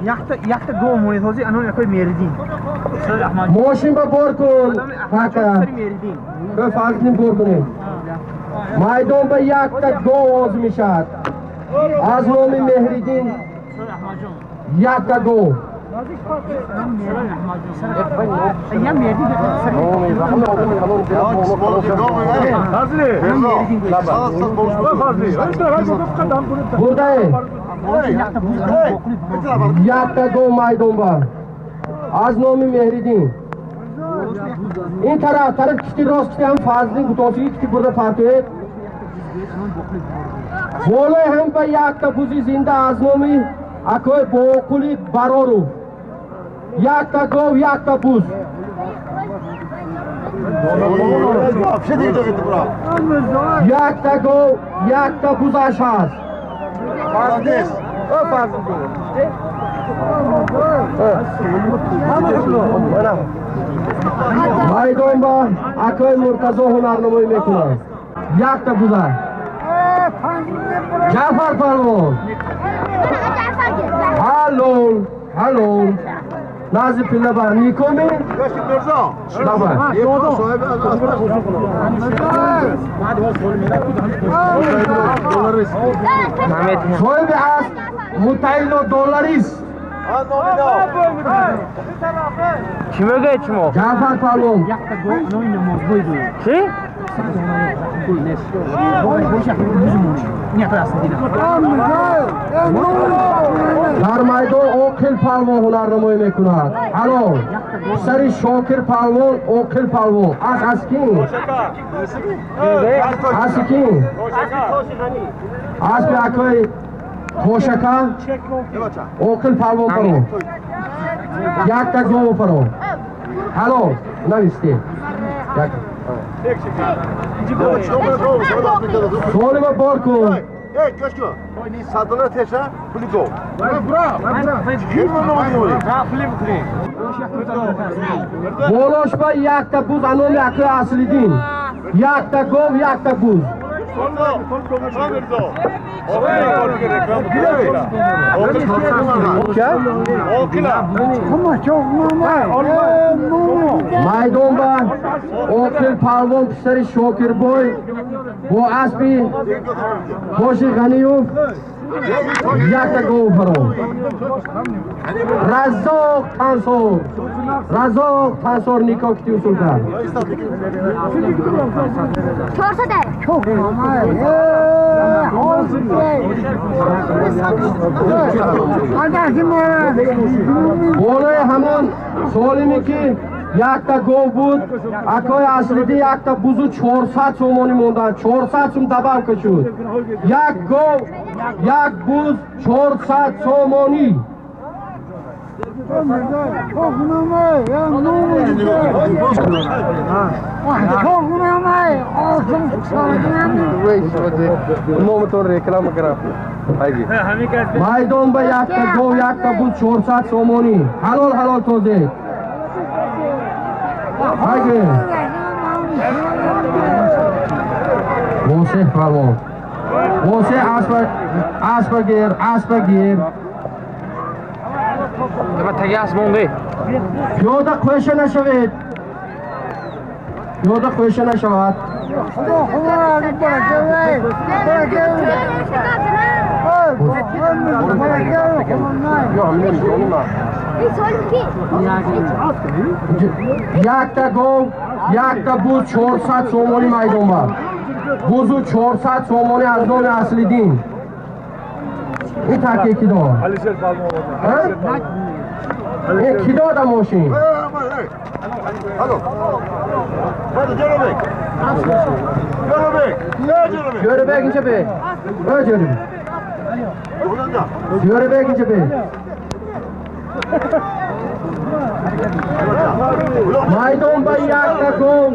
Якта гов монед ҳозир анон якои Меридин. Мошин ба бор кун. Ҳака. Кӯ Фазлиддин бор кунем. Майдон ба якта гов оз мешавад. Аз номи Меҳриддин якта гов. Бурдае. Якта гов майдон ба. Аз номи Меҳриддин. Ин тараф, тараф кишти рост кишти ҳам Фазлиддин гутосиги кишти бурда партоед. Болои ҳам ба якта бузи зинда аз номи акои Боқули Бароров. Якта гов, якта буз. Якта гов, якта бузаш ҳаст. Майдон ба акои Муртазо ҳунарнамоӣ мекунад. Якта буза. Ҷаъфар палвон. Ҳалол, ҳалол. Назди пилла бар никоми? Давай. Соҳиби асп Мутаило долларист. Чӣ мегӯед шумо? Ҷаъфар палвон. Чӣ? Дар майдон Оқил палвон ҳунарнамоӣ мекунад. Ҳалол. Писари Шокир палвон, Оқил палвон. Аз кӣ? Аз кӣ? Аспи акои Тошака Оқил палвон паро. Якта гов паро. Ҳалол. Нависти. Як. Солима бор кун. Садона теша пули гов. Болош ба якта буз аноми акои Аслиддин. Якта гов, якта буз. Майдон ба Оқил палвон писари Шокирбой бо аспи Боши Ғаниюв якта гов фаро. Раззоқ Тансор. Раззоқ Тансор нико кити усул кард. Болои ҳамон солиме ки якта гов буд, акои Аслиддин якта бузу 400 сомонӣ монданд. 400 сум добавка шуд. Як гов, як буз 400 сомонӣ. Номатон реклама кара. Майдон ба якта гов, якта буз 400 сомонӣ. Ҳалол, ҳалол тозед. Хайде. Восеҳ палвон. Восеҳ аспа гир, аспа гир. Таги асп монде. Пиёда қӯша нашавед. Пиёда қӯша нашавад. Якта гов, якта буз 400 сомонӣ майдон ба. Бузу 400 сомонӣ аз номи Аслиддин. Ин таке ки дод? Ин ки дода мошин? Ҷӯрабек инҷа бе. Ҷӯрабек. Ҷӯрабек инҷа бе. Майдон ба якта гов,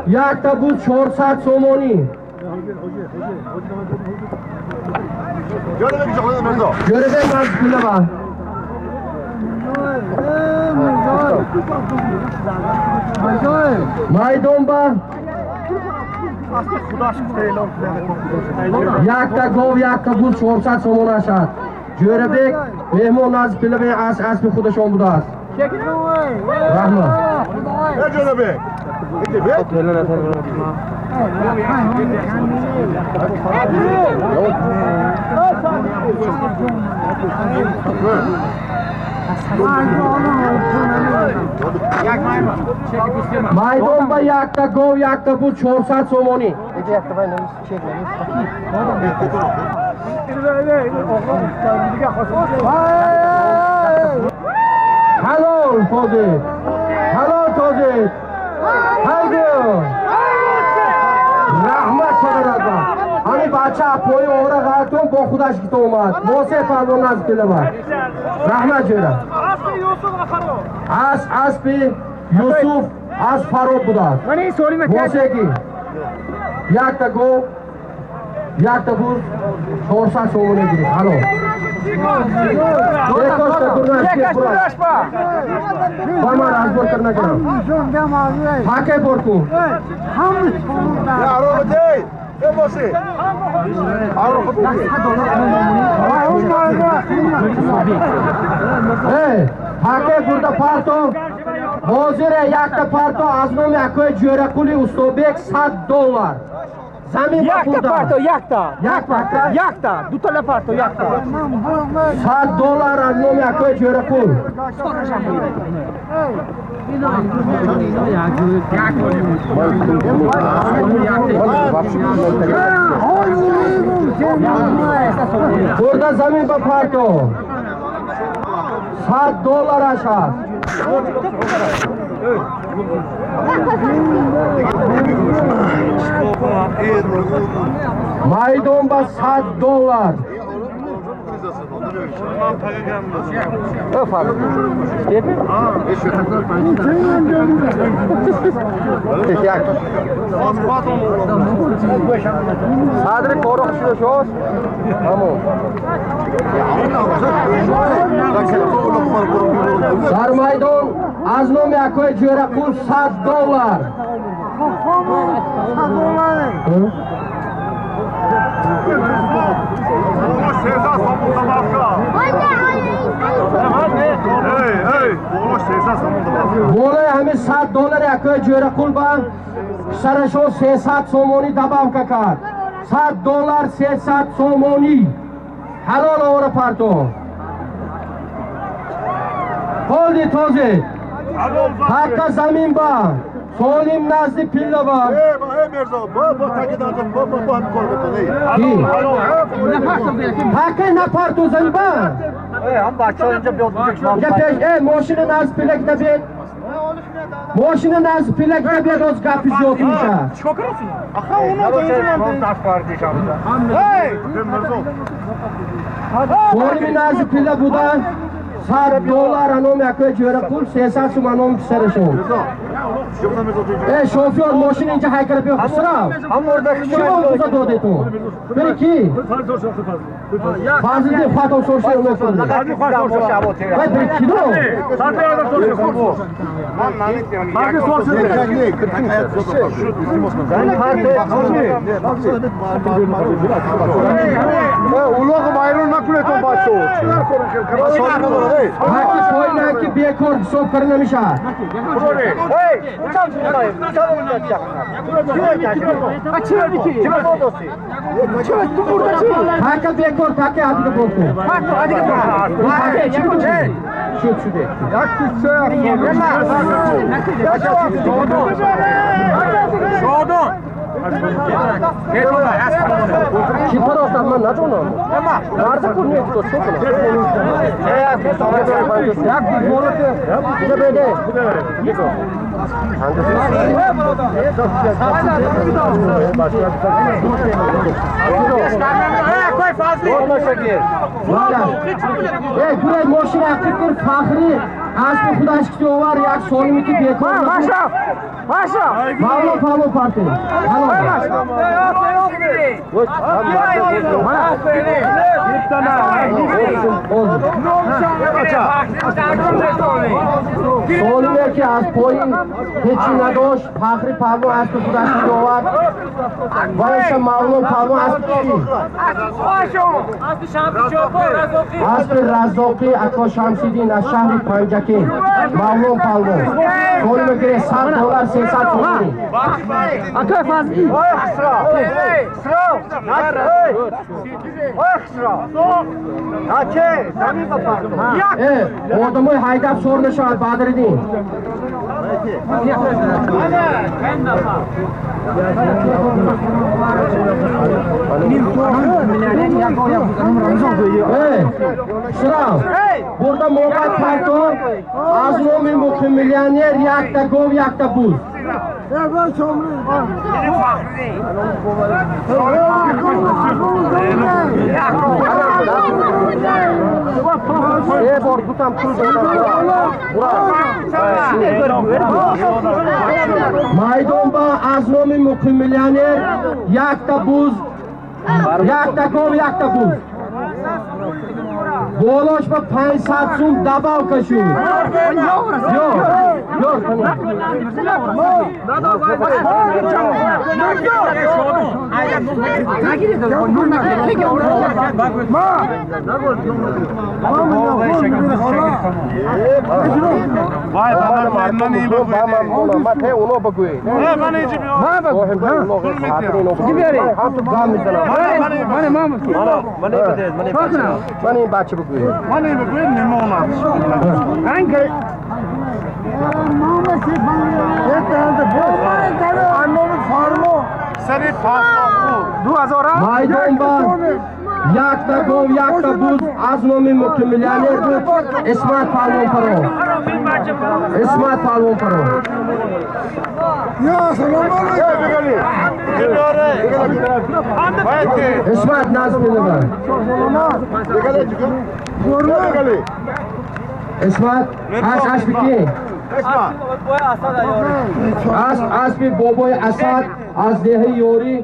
якта буз 400 сомонӣ. Ҷӯрабек ман пула ба. Майдон ба якта гов, якта буз 400 сомон ашад. Ҷӯрабек Меҳмон назди пилла аз аспи худашон будааст. Раҳмат. Майдон ба якта гов, якта буд 400 сомонӣ. Ҳалол тозид. Ҳалол тозид. Ҳайду. Раҳмат падаратба. Ҳамин бача пои ора ғалтон бо худаш кито омад. Босе паҳлвон назди пилла. Раҳмат ҷӯра. Аз аспи Юсуф аз Фароб будааст. Босеки якта гов, якта буз 400 сомонӣ гирифт. Ҳалол. Ба ман разбор кар накунам. Ҳакай бор кун. Ҳакай бурда парто. Ҳозире якта парто аз номи акои Ҷӯрақули Устобек $100. Замин якта парто, якта. Якта. Дутала парто, якта. $100 аз номи акои Ҷӯрақул. Бурда замин ба парто. $100 аш ҳаст. Майдон ба $100. Садри қороқ шуда шош. Тамом. Дар майдон аз номи акои Ҷӯрақул $100. Болои ҳамин $100 акои Ҷӯрақул ба писарашон 300 сомонӣ добавка кард. $100 300 сомонӣ. Ҳалол овора парто. Ҳолди тозид. Ҳаққа замин ба. Солим назди пилла ба. Ҳаққа напарто замин ба. Мошина назди пилла кида бед. Мошина назди пилла кида бед, оз гапи зиёд мешавад. Солими назди пилла буда. $100 номи акои Ҷӯрақул, 300 сум номи писарашон. Шофёр, мошин инҷа ҳайкара биё хусрав. Чӣ буза додетон? Бири ки? Фазлиддин Хатов сорши умефурди. Вай бири ки до? Улоғ вайрон накунетон бачо. Чӣ кор Ҳаққи поина ки бекор ҳисоб карда намешавад. Ҳаққа бекор таки адига бор кун. Шуд шуде. Чӣ парост ман надонам. Марза кун не то чӣ кунам. Як болоте. Буда беде. Эй, гурай мошина ақиб кир Фахри аспи худаш ки овар як солими ки бекор. Маша! Маша! Павло, Павло парти. Солимек ки аз поин ҳечи надошт, Фахри паҳлвон аспи худаш овард. Вайша Мавлон паҳлвон аспи чӣ? Аспи Разоқӣ Ако Шамсиддин аз шаҳри Панҷакент. Мавлон паҳлвон. Солима гире 100 доллар 300 сомонӣ. Акай Фазли. Ой Хусрав! Хусрав! Ой Хусрав! Аче, замин ба парто. Одамои ҳайдаб сор нашавад, Бадриддин. Хусрав, бурда мобай парто аз номи муқиммиллионер якта гов, якта буз. Бор дутам пул додам. Майдон ба аз номи муқиммиллионер якта буз, якта гов, якта буз. Болош ба 500 сум добавка шуд. Ё, ё, من این بچه بگوید. من این بگوید نمونم. Майдон ба якта гов, якта буз аз номи муқиммиллионер буд Исмат паҳлвон паро. Исмат паҳлвон паро. Исмат назм мебар. Исмат, асп ки? Аспи бобои Асад аз деҳаи Ёрӣ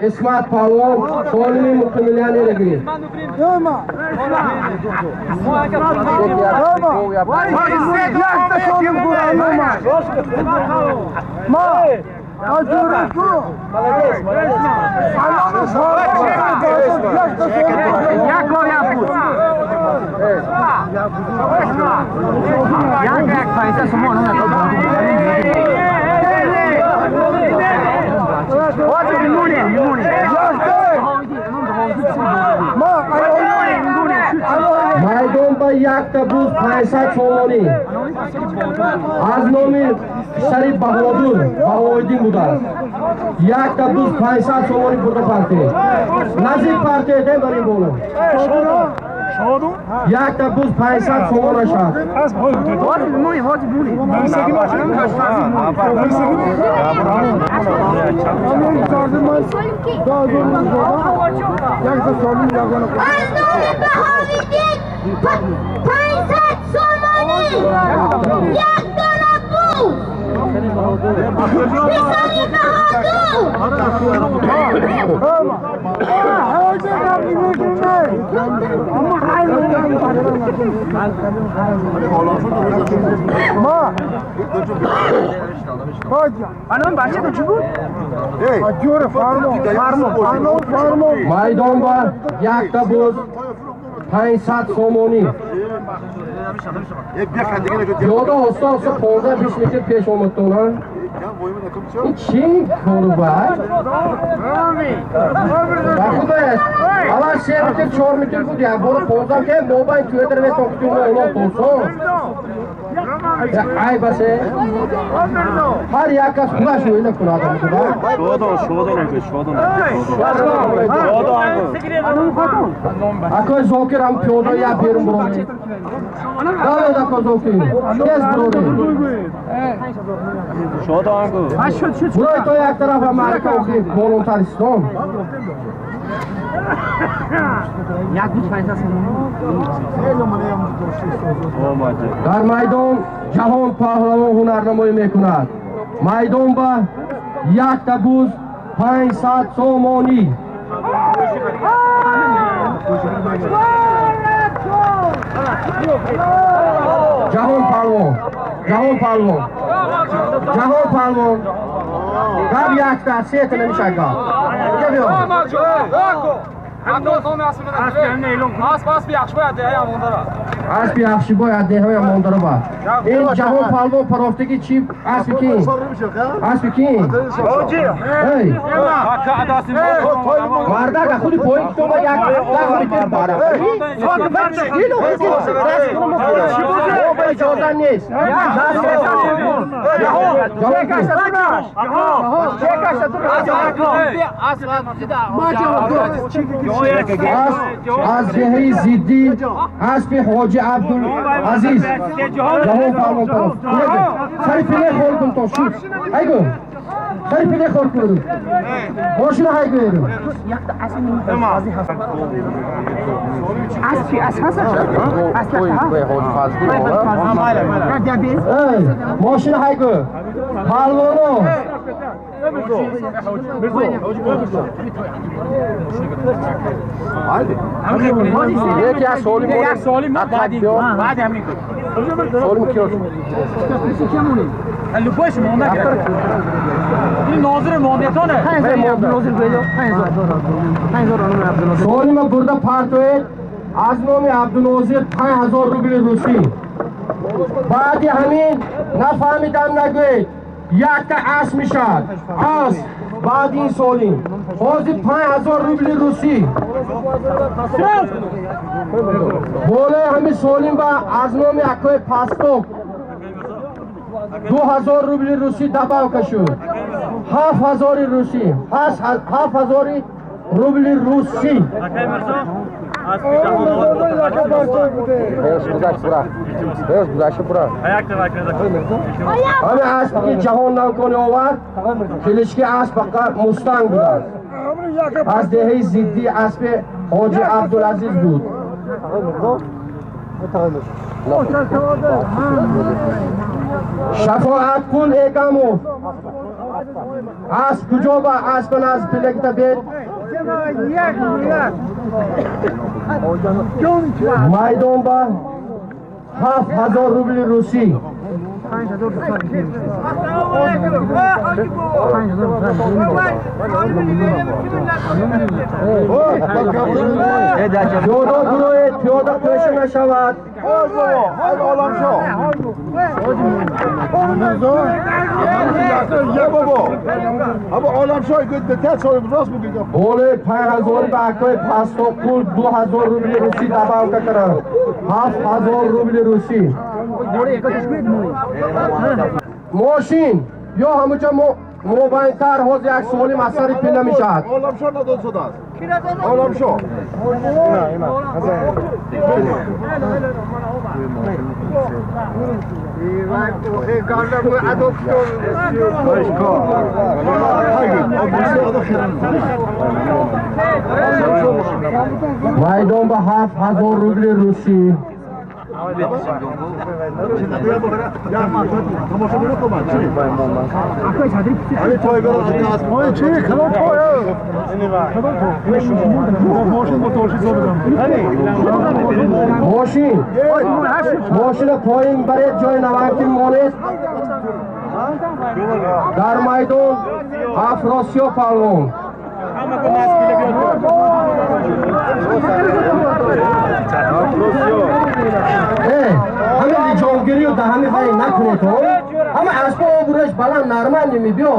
Исмат паҳлвон солими муқиммиллионер гирифт. Майдон ба якта буз 500 сомонӣ аз номи писари Баҳодур Баҳоиддин будааст. Якта буз 500 сомонӣ бурда партед. Наздик партед бар ин боло. Якта буз 500 сомона шад. Аз номи Баҳовиддин 500 сомонӣ, як дона буз, писари Баҳодур. Майдон ба якта буз 500 сомонӣ. Ёда оста оста 15-20 метр пеш омадтон, ҳа? Ин чӣ кору бар? Ба худояст. Аввал 3 метр, 4 метр буд, як бора 15 ке мобайн туедр ветон кутюм оло тосон. Ай басе. Ҳар як кас худаш оила кунад. Акои Зокир ҳам пиёда як берун буроред. Давед ако Зокир, тез буроред. Бурой то як тарафа маърака охир болонтаристон. Дар майдон ҷаҳон паҳлавон ҳунарнамоӣ мекунад. Майдон ба якта буз 500 сомонӣ. Ҷаҳон паҳлавон, ҷаҳон паҳлавон. Ҷаҳон паҳлвон. Гап якта, сета намешад гап. Инҷа биё. Аспи яхшибой аз деҳаи Амондара ба. Ин ҷаҳон паҳлвон парофтаги чи аспи ки? Аспи ки? Эй! Мардак аз худи поин китоба як метр бара. Мо иҷоза нест. Аз деҳаи зиддӣ аспи ҳоҷи Абдулазиз ҷаҳон паҳлвон парофт. Сари пиле хор кун то шуд. Айгу. Сари пиле хор кун. Мошина хайгу. Эй, мошина хайгу. Паҳлвоно. Яке аз солим солим киёс. Солима бурда партоед аз номи Абдунозир 5000 рубли русӣ. Баъди ҳамин нафаҳмидам нагӯед. Якта асп мешавад. Асп баъди ин солим. Ҳозир 5000 рубли русӣ. Болои ҳамин солим ба аз номи акои Пасток 2000 рубли русӣ добавка шуд. 7000 русӣ. 7000 рубли русӣ. Ҳаме аспи ки ҷаҳон навкони овард, килишки асп фақат мустанг будааст. Аз деҳаи зиддӣ аспи ҳоҷи Абдулазиз буд. Шафоатқул Эгамов. Асп куҷо ба аспа назд пилагита бед? Майдон ба 7000 рубли русӣ. Пиёда буроед, пиёда пеша нашавад. Болои 5000 ба акои Пастопул 2000 рубли русӣ добавка карданд. 7000 рубли русӣ. Мошин ё ҳамуҷа мобайнтар ҳозир як солим аз сари пила мешавад. Оламшо надод шудааст. Оламшо. Майдон ба 7000 рубли русӣ. Мошин мошина поин баред, ҷои наварди монест. Дар майдон Афросиё паҳлвон. Ҳама лиҷомгирию да ҳами вай накунед, ҳама аспо обураш баланд нормал немибиё.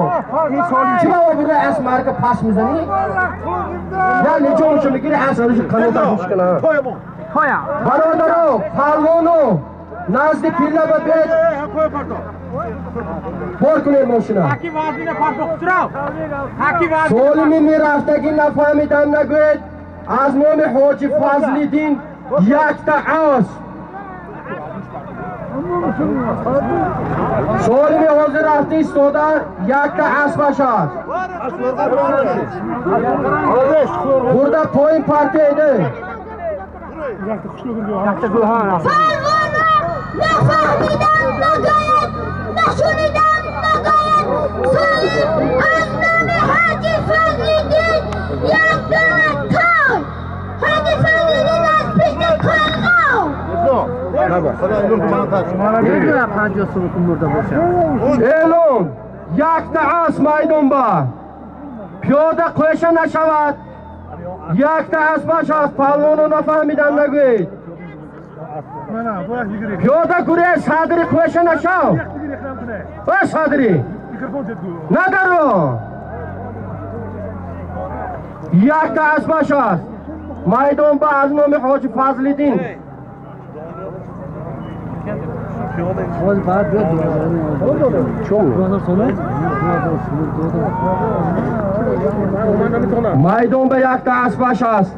Чӣ ба обураи асп марка пас мизанӣ? Я лиҷомшо мегири асп қанота гӯш кана. Бародаро, паҳлвоно, назди пилла ба бед бор кунед мошина. Солими мерафтагӣ нафаҳмидам нагӯед. Аз номи ҳоҷи Фазлиддин якта асп. Солими ҳозир рафта истода якта аспаш аст. Бурда поин партияида. Паҳлвоно нафаҳмидам нагӯед, нашунидам нагӯед. Солим аз номи ҳоҷи Фазлиддин як дона той. Ҳоҷи Фазлиддин аз пишти Қорғон. Эълон, якта асп майдон ба пиёда қӯша нашавад. Якта аспаш аст, палвоно нафаҳмидан нагӯед. Пиёда гурез, садри қӯша нашав. Ба садри надаро. Якта аспаш аст майдон ба аз номи ҳоҷи Фазлиддин. Майдон ба якта аспаш аст.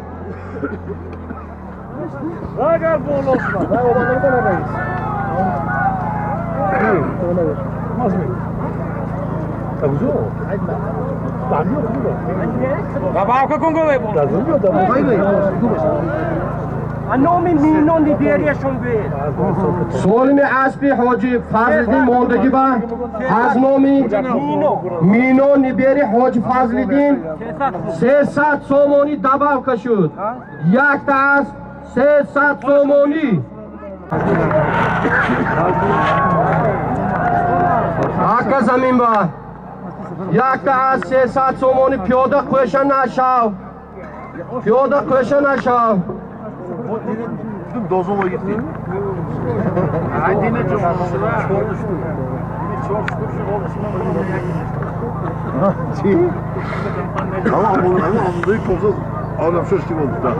Солими аспи ҳоҷи Фазлиддин мондагӣ ба аз номи Мино Нибери ҳоҷи Фазлиддин 300 сомонӣ добавка шуд. Якта асп 300 сомонӣ. Ака замин ба якта асп 300 сомонӣ. Пиёда қӯша нашав, пиёда қӯша нашав. Dozova gitti. Ama anlayıp olsa adam şaş gibi oldu da.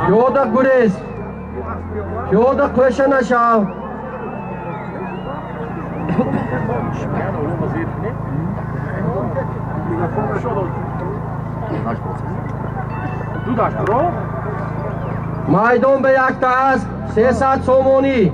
Пиёда гурез, пиёда қӯша нашав. Майдон ба якта асп 300 сомонӣ.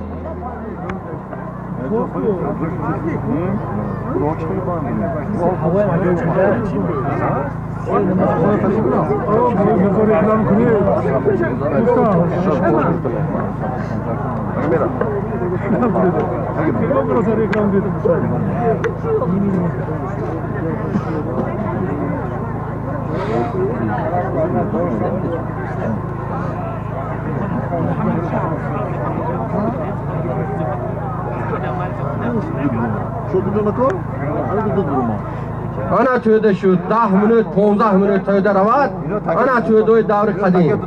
Ана тӯда шуд, 10 минут, 15 минут тӯда равад. Ана тӯдои даври қадим.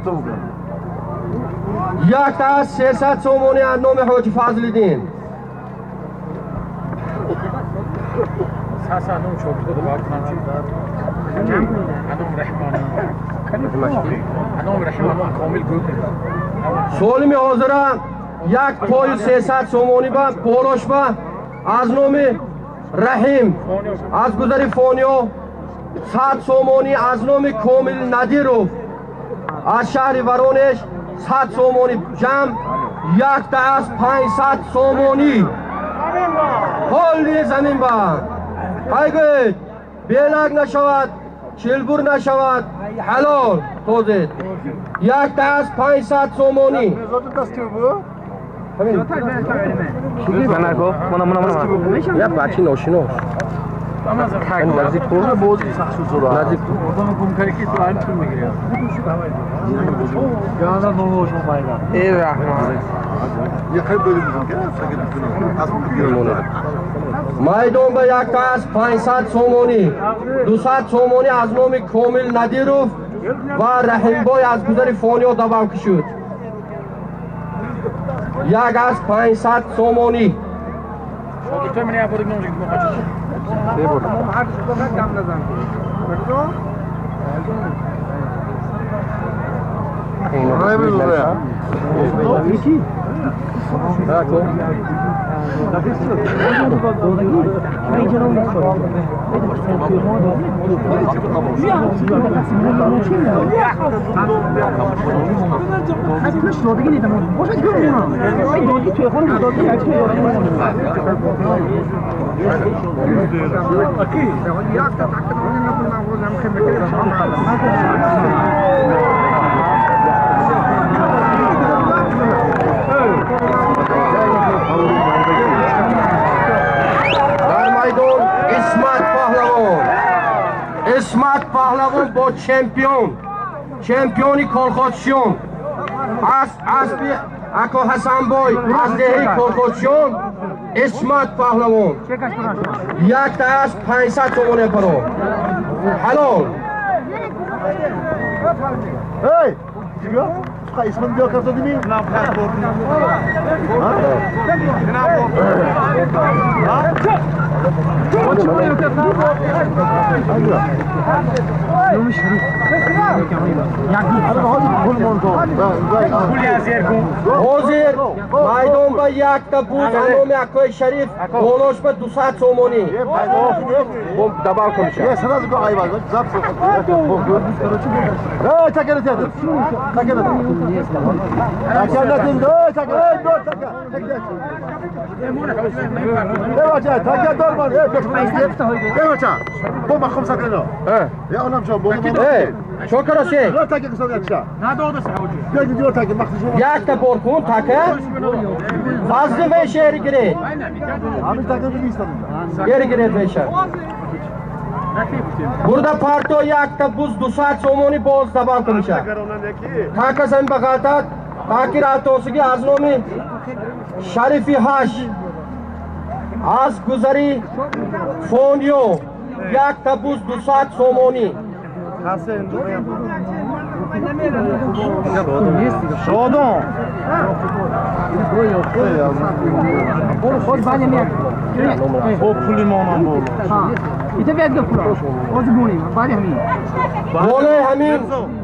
Якта аз 300 сомонӣ аз номи ҳоҷи Фазлиддин. Солими ҳозира як пою 300 сомонӣ ба болош ба аз номи Раҳим аз гузари Фониё 100 сомонӣ, аз номи Комил Надиров аз шаҳри Воронеж 100 сомонӣ. Ҷамъ якта аз 500 сомонӣ. Ҳолли замин ба ҳайгӯед, белак нашавад, чилбур нашавад, ҳалол тозед. Якта аз 500 сомонӣ. Я бачи ношинос. Наздик кун. Наздик кун. Майдон ба якта аз 500 сомонӣ. 200 сомонӣ аз номи Комил Надиров ва Раҳимбой аз гузари Фониё добавка шуд. Як аз 500 сомонӣ. Дар майдон Исмат Паҳлавон. Исмат Паҳлавон бо чемпион, чемпиони колхозчиён. Аз аспи Ако Ҳасанбой аз деҳаи колхозчиён Исмат Паҳлавон. Якта аз 500 сомоне паро. Ҳалол. Эй, اسمت بیا کرد دادی؟ نه ҳозир майдон ба якта буз аноми акои Шариф болош ба 200 сомонӣ добав кунша. Якта бор кун така фазли вешери гиред. Гери гиред веша. Бурда парто якта буз 200 сомонӣ боз добав куниша. Така зан ба ғалтат таки ратосиги аз номи Шарифи ҳаш аз гузари Фониё якта буз 200 сомонӣ. Шодон. Болои ҳамин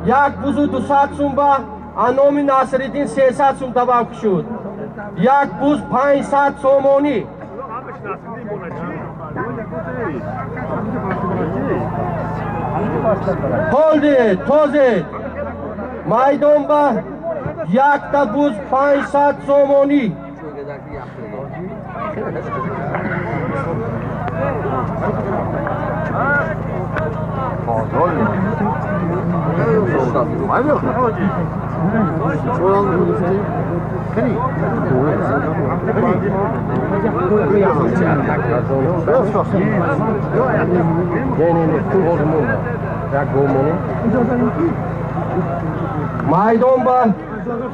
як бузу 200 сум ба аноми Насриддин 300 сум добавка шуд. Як буз 500 сомонӣ. Ҳолди тозед. Майдон ба якта буз 500 сомонӣ. Майдон ба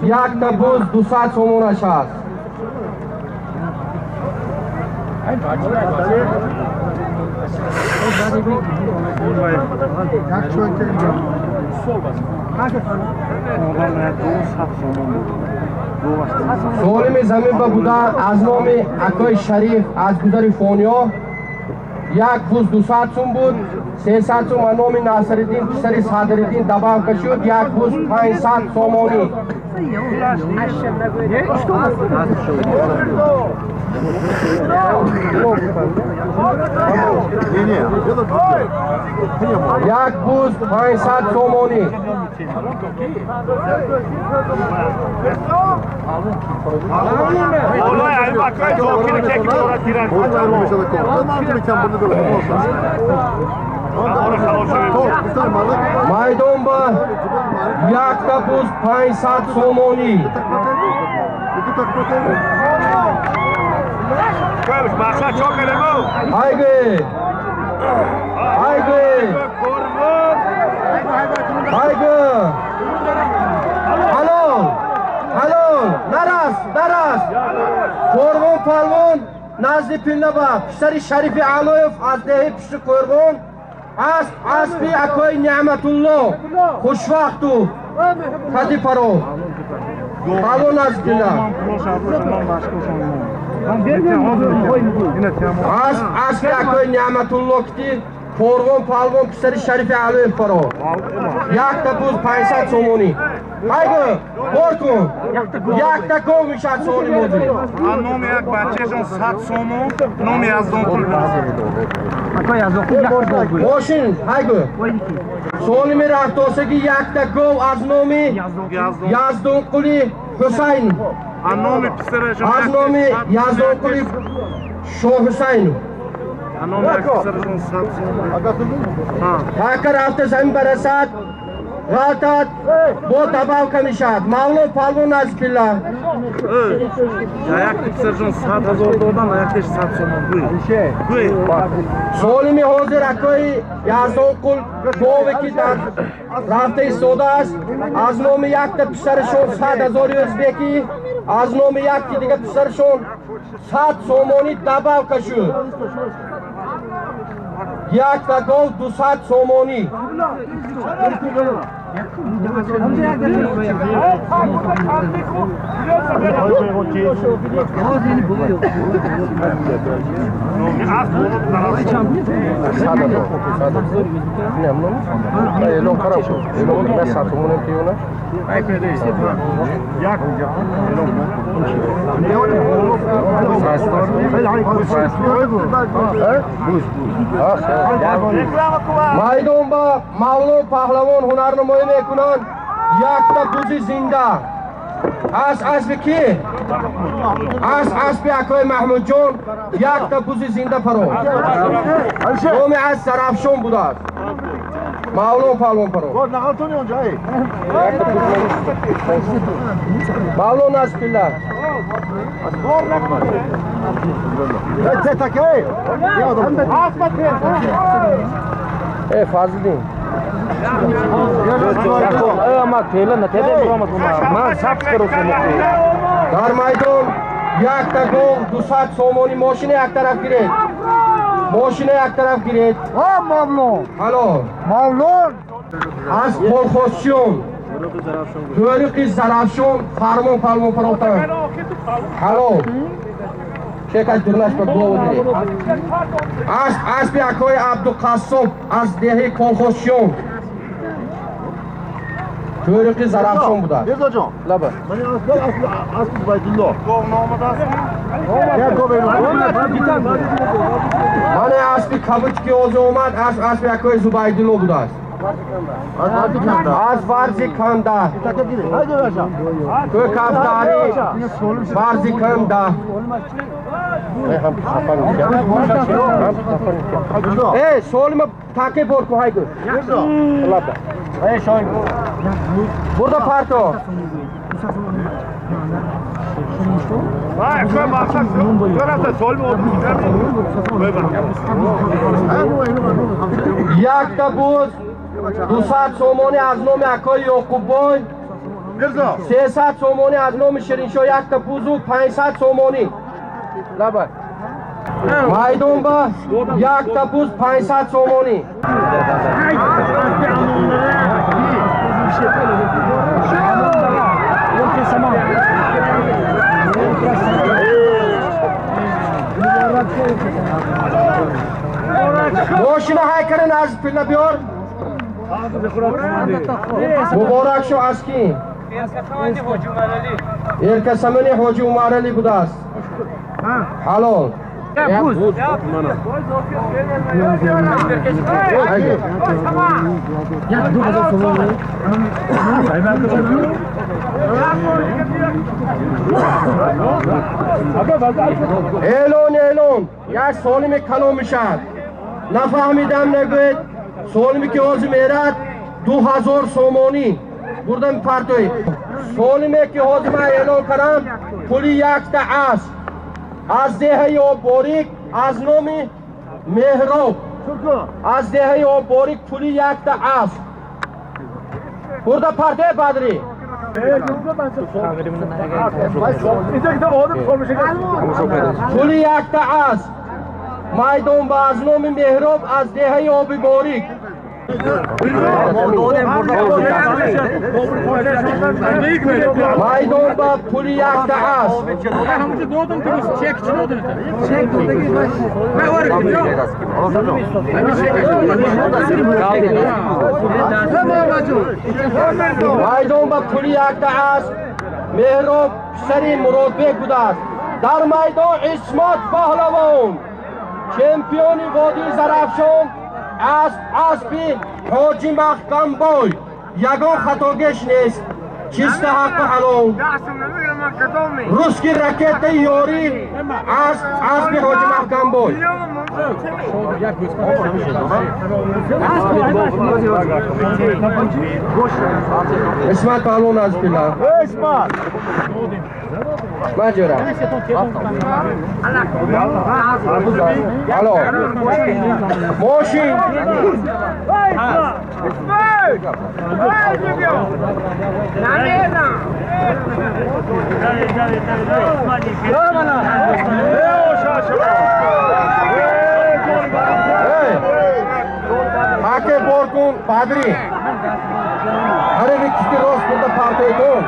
якта буз 200 сомонаш аст. Солими замин ба буда аз номи акои Шариф аз гузари Фониё як буз 200 сум буд, 300 сум аз номи Насриддин писари Садриддин добавка шуд, як буз 500 сомонӣ. Як буз 500 сомонӣ. Майдон ба якта буз 500 сомонӣ. Хайгы! Хайгы! Хайгы! Ҳалол! Ҳалол! Нарас! Нарас! Қурбон палвон назди Пиллаба писари Шарифи Алоев аз деҳи пишти Қурбон асп аспи акои Неъматулло хушвақту кади паро палвон назди Пилла асп аспи акои Неъматулло кити Қурбон палвон писари Шарифи Алоев паро якта буз 500 сомонӣ. Хайгу, бор кун. Якта гов мешад соли мози. Номи як бачаашон 100 сомон, номи Яздонқул. Мошин, хайгу. Солими рафтосаги якта гов аз номи Яздонқули Ҳусайн. Номи писарашон аз номи Яздонқули Шоҳ Ҳусайн. Така рафта замин барасад, ғалтад, бо добавка мешавад. Мавлон Палвон аз пила. Як писаршон 100 000 додан, яктеш 100 сомон. Гӯй. Солими ҳозир акои Яздонқул гове ки дар рафта истодааст, аз номи якта писарашон 100 000 ӯзбекӣ, аз номи якти дига писарашон 100 сомонӣ добавка шуд. Якта гов 200 сомонӣ. Майдон ба Мавлон Паҳлавон ҳунарнамоӣ мекунанд. Якта бузи зинда. Аз асби кӣ? Аз асби акои Маҳмудҷон якта бузи зинда паро. Номи аз Зарафшон будааст. Мавлон Паҳлавон паро. Мавлон аз пила. Фазлиддин. Дар майдон якта гов 200 сомонӣ. Мошина як тараф гиред. Мошина як тараф гиред. Мавлон. Ҳало. Мавлон. Аз колхозчиён Тӯриқи Зарафшон Фармон Палвон парохтанд. Ҳало. Чекаш дурнаш ба голову гиред. Аз аспи акои Абдуқассоб аз деҳаи колхозчиён Тӯриқи Зарафшон будааст. Мирзоҷон. Лаба. Ман асп Зубайдулло. Гов номадааст. Ман аспи кабуд ки ҳозир омад, аспи акои Зубайдулло будааст. Аз варзи канда. Тӯ кафтари варзи канда. Солима таке бор ку ҳайгу. Лаба. Бурда парто. Якта буз 200 сомонӣ аз номи акои Ёқуббой, 300 сомонӣ аз номи Шириншоҳ, якта бузу 500 сомонӣ. Лаба. Майдон ба якта буз 500 сомонӣ. Мошина ҳай карен аз пила биёр. Муборак шо аз кӣ? Эркасамани Ҳоҷи Умаралӣ будааст. Ҳалол. Эълон, эълон. Як солими калон мешавад. Нафаҳмидам нагӯед. Солими ки ҳозир мерад 2000 сомонӣ. Бурдам партои. Солиме ки ҳозир ман эълон кардам пули якта асп. Аз деҳаи Обборик аз номи Меҳроб. Аз деҳаи Обборик пули якта асп. Бурда партои Бадрӣ. Пули якта асп. Майдон ба аз номи Меҳроб аз деҳаи Обиборик. Майдон ба пули якта асп. Майдон ба пули якта асп. Меҳроб писари Муродбек будааст. Дар майдон Исмот Паҳлавон, чемпиони водии Зарафшон, асп аспи Ҳоҷи Маҳкамбой. Ягон хатогеш нест. Чисто ҳаққи ҳалол. Русский ракета ёри аз аспи Ҳоҷи Маҳкамбой. Исмат паҳлавон аз пила. Исмат! Маҷора. Ало. Мошин. Хаке бор кун, Бадри. Ҳаре кишти рост буда партои кун.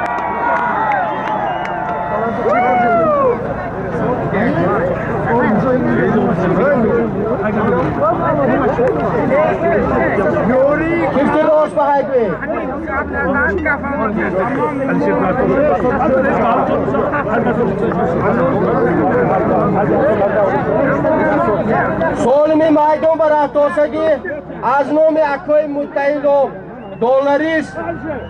Кишти рост ба ҳайкви. Солими майдон ба рафтосагӣ аз номи акои Муттаҳидов долларист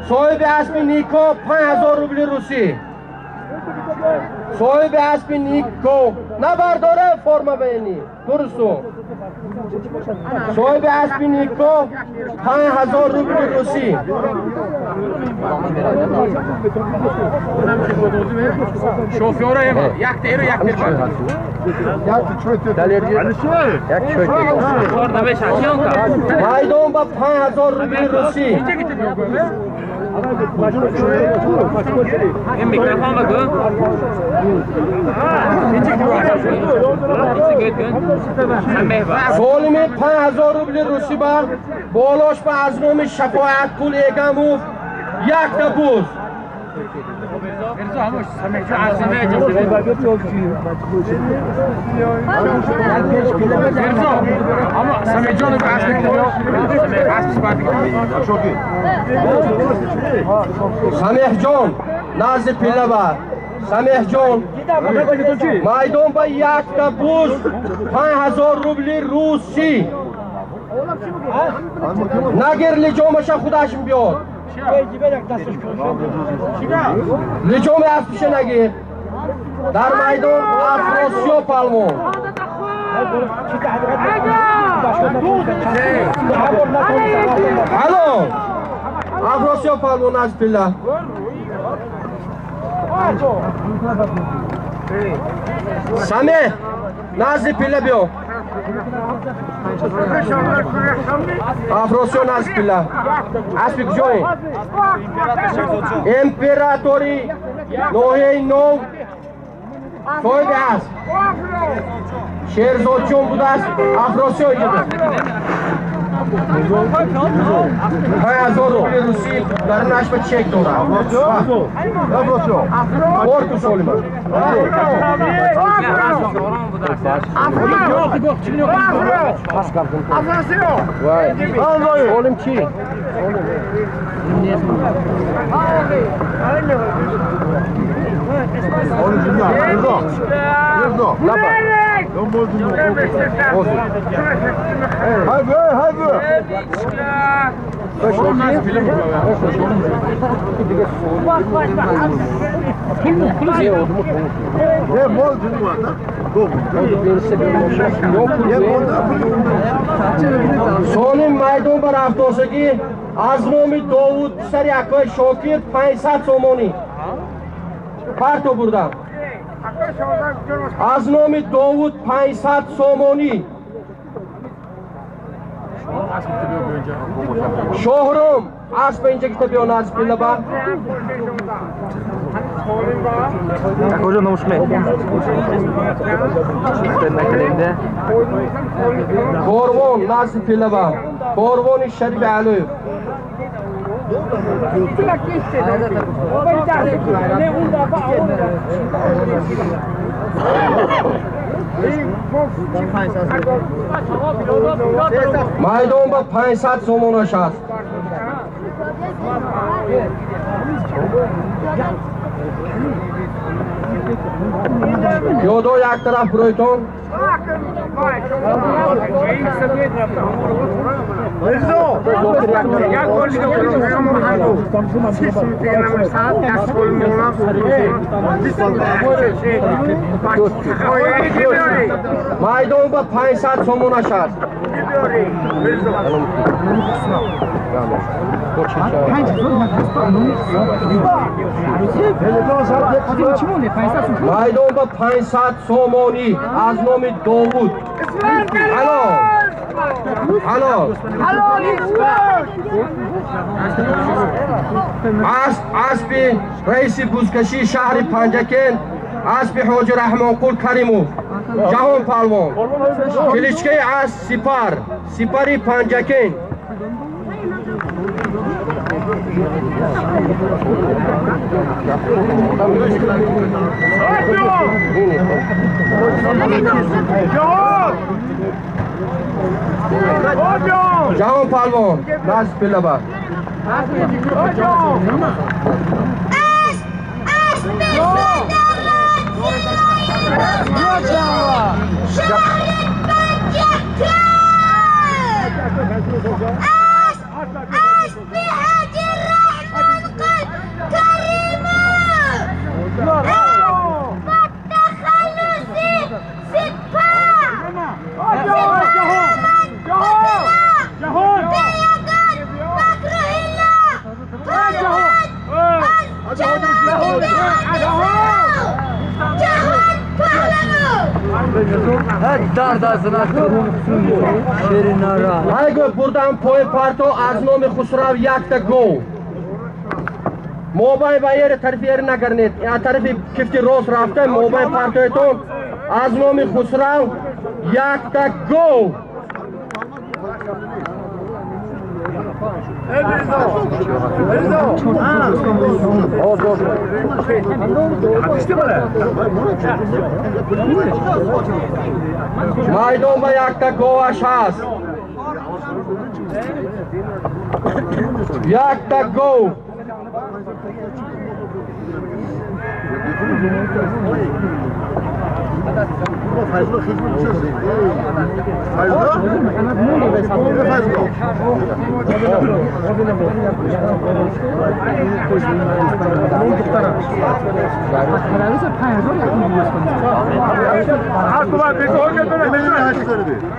соҳиби аспи Нико 5000 рубли русӣ. Соҳиби аспи Нико набардора форма бени дурусту. Соҳиби аспи Нико 5000 рубли русӣ. Шофёра як тер як тер. Майдон ба 5000 рубли русӣ. این میکروفون بگو. Солими 5000 рубли русӣ ба болош ба аз номи Шафоаткул Эгамов якта буз. Самеҳҷон назди пилаба. Самеҳҷон майдон ба якта буз 5000 рубли русӣ. Нагир лиҷомаша худаш биёд. Лиҷоми аспиша нагир. Дар майдон Афросиё палвон. Ало! Афросиё палвон аз пила. Самеҳ назди пила биё. Афросиё назди пила. Аспи куҷои? Императори ноҳияи Нов соҳиби асп Шерзодҷон будааст. Афросиё иҷода. 5000 рубли русӣ дар нашба чек дорад. Бор ку солима. Солим чӣ? Солим майдон ба рафтосагӣ аз номи Довуд писари акои Шокир 500 сомонӣ парто бурдам. Аз номи Довуд 500 сомонӣ. Шоҳром асп инҷа гифта биё назди пилаба. Акоҷон номушме. Корвон назди пилаба. Корвони Шарифи Алиев. Майдон ба 500 сомонаш аст. Пиёдо як тараф буройтон. Майдон ба 500 сомонаш аст. Майдон ба 500 сомонӣ аз номи Довуд. Ҳалол. Ҳалол. Аспи раиси бузкашии шаҳри Панҷакент, аспи Ҳоҷи Раҳмонқул Каримов, Ҷаҳон палвон. Кличкаи асп Сипар, Сипари Панҷакент. Ҷаҳон палвон, назд пилаба. Айго бурдан пои парто аз номи Хусрав якта гов. Мобайн ба ери тарафи ери нагарнед. А тарафи кифти рост рафта мобайн партоятон аз номи Хусрав якта гов. Майдон ба якта говаш ҳаст. Якта гов.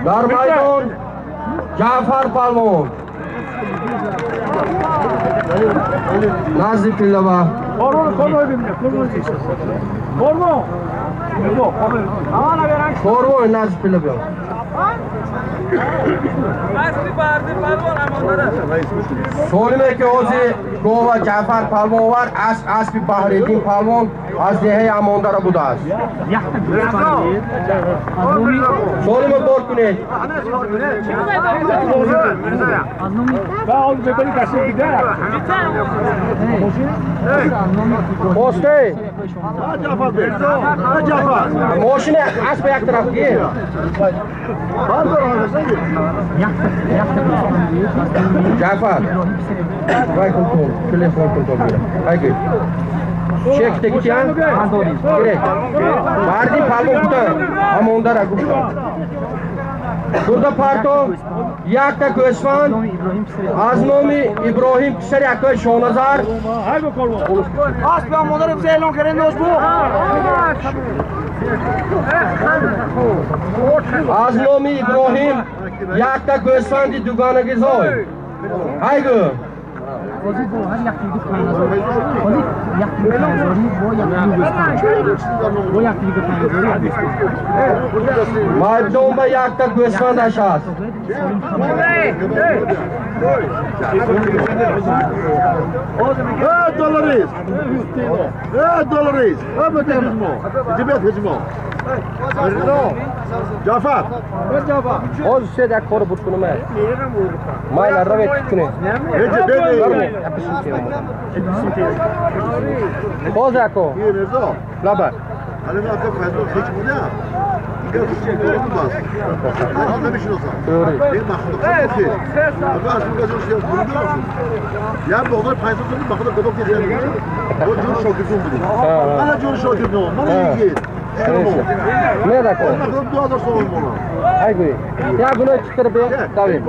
Дар майдон Ҷаъфар палвон. Назди пиллава. Корвон назди пиллава. Солиме ки ҳозир гова Ҷаъфар палвон овард, асп аспи Баҳриддин палвон аз деҳаи Амондара будааст. Солиме бор кунед. Посте. Мошина асп як тараф гир. Ҷаъфар, вай кун ту, телефон кун ту бира. Айги. Чек тегитян? Гире. Барди палвон кута. Амондара гуфта. Бурда парто якта гӯсфанд аз номи Иброҳим писари акои Шоҳназар. Аз номи Иброҳим якта гӯсфанди дуганагизой. Ҳайгӯ. Майдон ба якта гӯсфандаш аст. Ҷаъфар. Ҳозир сед як кор буд кунам. Майла равед кунед. Ҳозир ако. Лаба. Мерако. 2000 сомон монам. Айгӯй. Як гуноҳ читр бе давем.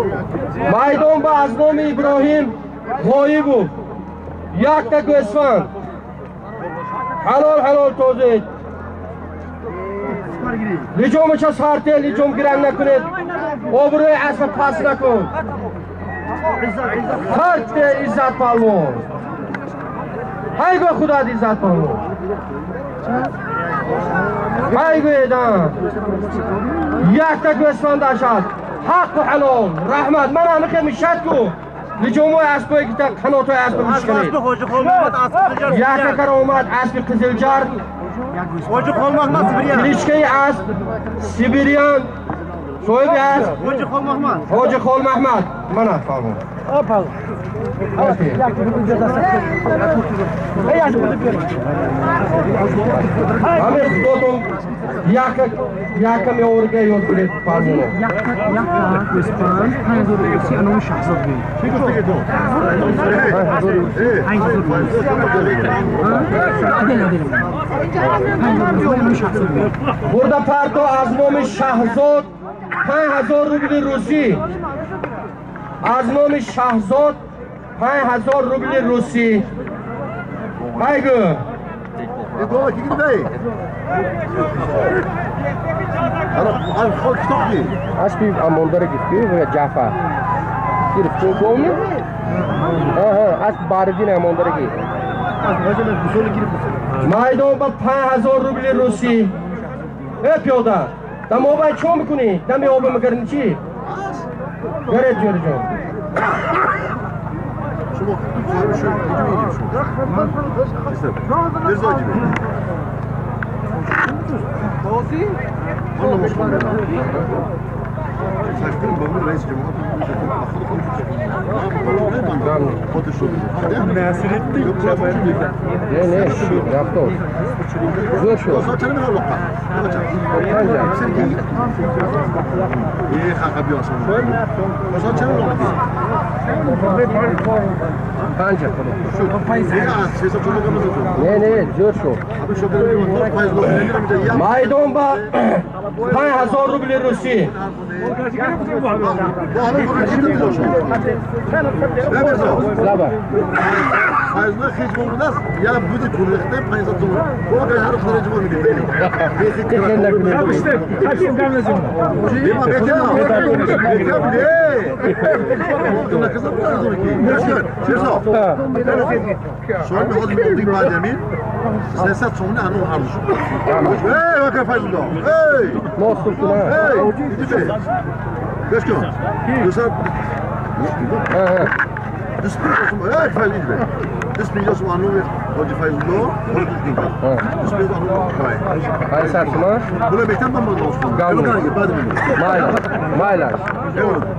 Майдон ба аз номи Иброҳим Ғоибов. Якта гӯсфанд. Ҳалол ҳалол тозед. Лиҷомаша сарте, лиҷом гиран накунед. Обрӯи асба пас накун. Сарте Иззат палвон. Ҳайгӯй худат Иззат палвон. Ҳайгӯедан. Якта гӯсфанд ашад. Ҳаққу ҳалол. Раҳмат. Ман ҳамихе мишад ку. Лиҷомои аспое ки қанотҳои аспа мишканед. Якта каромат аспи Қизилҷар. Кличкаи асп Сибириан. Соҳиби асп Ҳоҷи Холмаҳмад. Мана фармон. Ҳамин худотон яка меоварга ёд гиред фармоно. Бурда парто аз номи Шаҳзод 5000 рубли русӣ. Аз номи Шаҳзод 5000 рубли русӣ. Ҳайгӯ. Аспи амондара гирифтӣ ва Ҷаъфар. Гирифтӣ гоми? Аҳа, асп Баридин амондара гирифт. Майдон ба 5000 рубли русӣ. Э пиёда, дам обай чо мекунӣ? Дами оба мегарни чӣ? Гаред ҷӯриҷон. Не, не, рафтор. Зӯр шуд. Панҷа. Не, не, зӯр шуд. Майдон ба 5000 рубли русӣ. Лаба.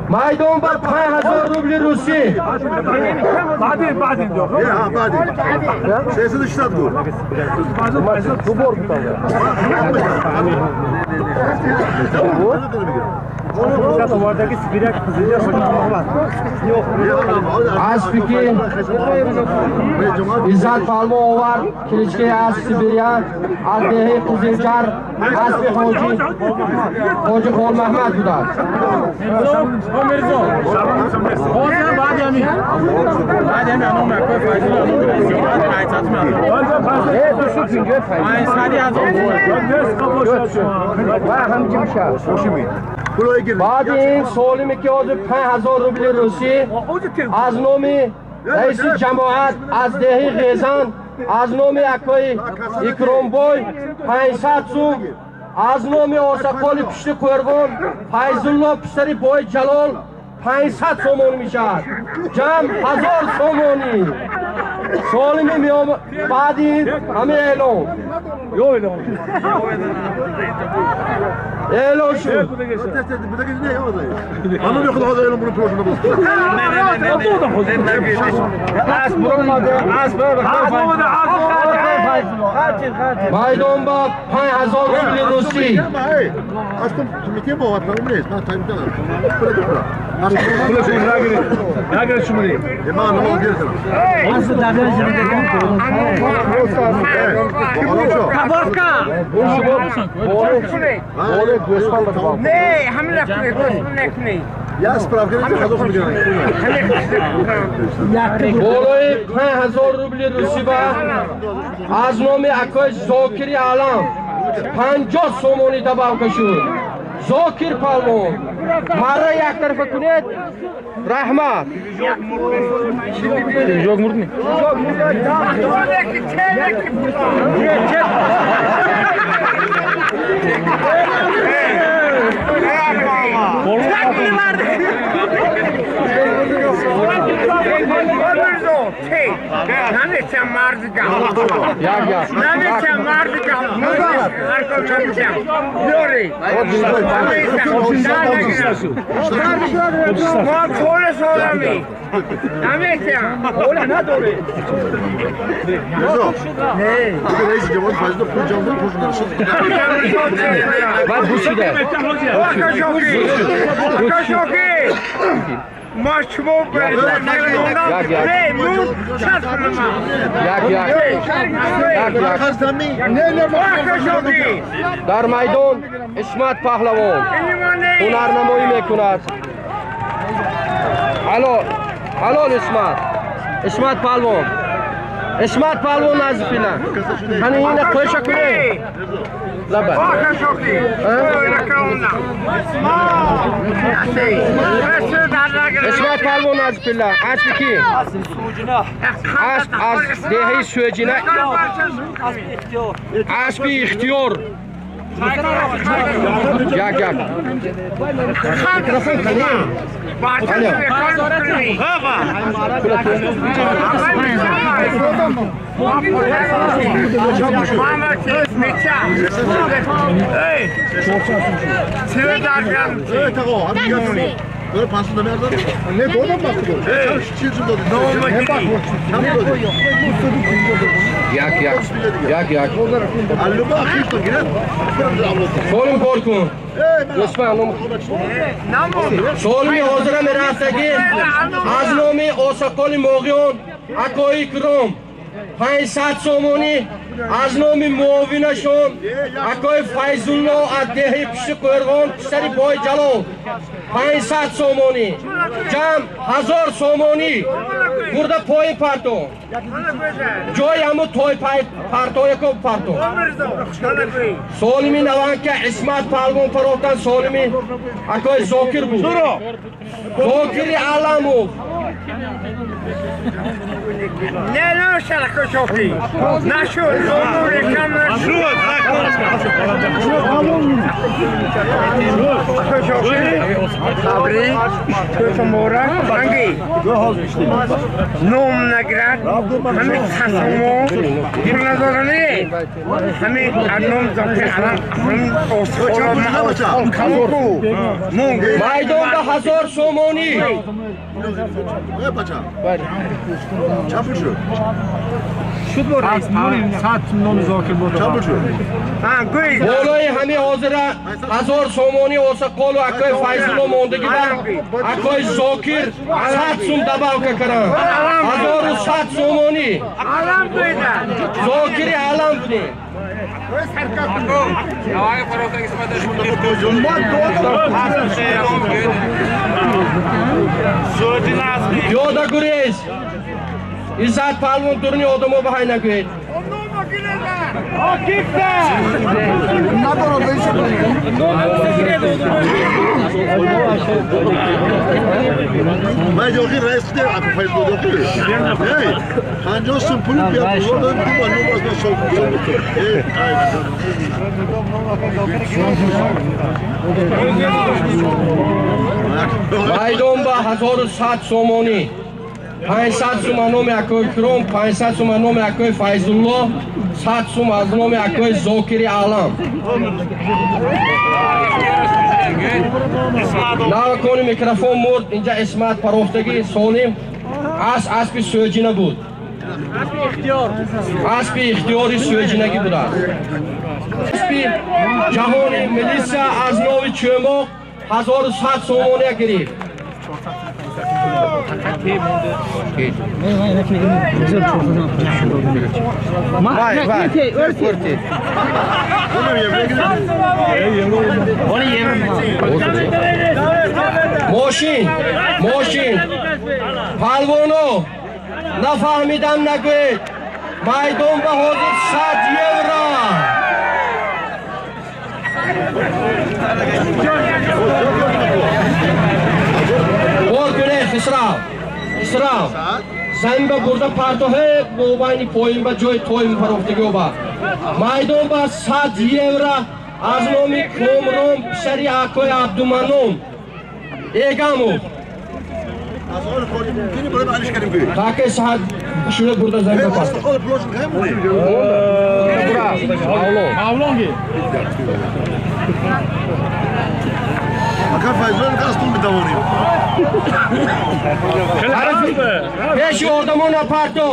Майдон ба 5000 рубли русӣ. Аспи ки Иззат палмо овард, кличкаи асп Сибириан, аз деҳаи Қизилҷар, аспи Ҳоҷи Холмаҳмад будааст. Баъди ин солиме ки ҳозир 5000 рубли русӣ аз номи раиси ҷамоат аз деҳаи Ғезан, аз номи акои Икромбой 500 сум, аз номи Осақоли пушти Қӯрғон Файзулло писари бой Ҷалол 500 сомон мешавад. Ҷамъ 1000 сомонӣ. Солими меом баъди ин ҳама эълон. Эълон шуд. Майдон ба 5000 рубли русӣ. Болои 5000 рубли русӣ ба аз номи акои Зокири Алам 50 сомонӣ добавка шуд. Зокир палвон, марра як тарафа кунед, раҳмат. Дар майдон Исмат паҳлавон ҳунарнамоӣ мекунад. Ҳалол Исмат. Исмат паҳлавон. Исмат паҳлавон назди фила. Ҳани ина қӯша кунед. Лаба. Исмат паҳлавон назди фила. Асби ки? Асб аз деҳаи Сӯҷина. Асби ихтиёр. Як як. Як як. Як як. Солим кор кун. Солими ҳозира мерафтагӣ аз номи Осақоли Моғиён акои Икром 500 сомонӣ, аз номи муовинашон акои Файзулло аз деҳаи Пишти Қӯрғон писари Бойҷалол 500 сомонӣ, ҷамъ 1000 сомонӣ бурда пои парто. Ҷои ҳаму той партояко парто. Солими наванка Исмат палвон парохтан солими акои Зокир буд. Зокири Аламов. Майдон ба 1000 сомонӣ. Болои ҳами ҳозира 1000 сомонӣ Осақолу акои Файзулло мондагӣ ба акои Зокир 100 сум добавка каранд. 1100 сомонӣ. Зокири Алам будем. Пиёда гурез. Иззат палвон дурни одамо ба ҳай нагӯед. Майдон ба 1100 сомонӣ. 500 сум аз номи акои Икром, 500 сум аз номи акои Файзулло, 100 сум аз номи акои Зокири Алам. Навакони микрофон мурд, инҷа Исмат парохтагӣ солим, аспи Сӯҷина буд. Аспи ихтиёри сӯҷинагӣ будааст. Аспи ҷаҳони милиса аз номи Чӯмоқ 1100 сомония гирифт. Мошин, мошин, палвоно, нафаҳмидам нагӯед, майдон ба ҳозир 100 евро. Бор кунед, Хисрав, Хисрав, замин ба бурда партоҳе мобайни поин ба ҷои тоим парофтагӣ оба. Майдон ба 100 евро аз номи Комрон писари акои Абдуманом Эгамов. Таке саат шура бурда замин ба парто. Мавлонги. Пеши одамона парто.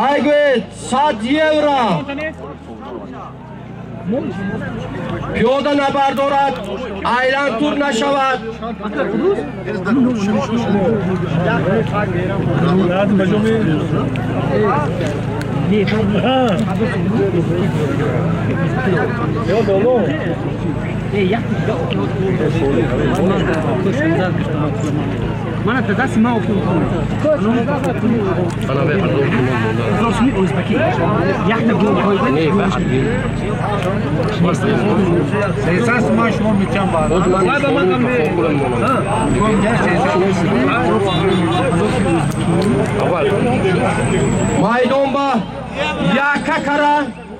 Ҳай гӯед 100 евро. Пиёда набардорад, айлантур нашавад. Майдон ба яка кара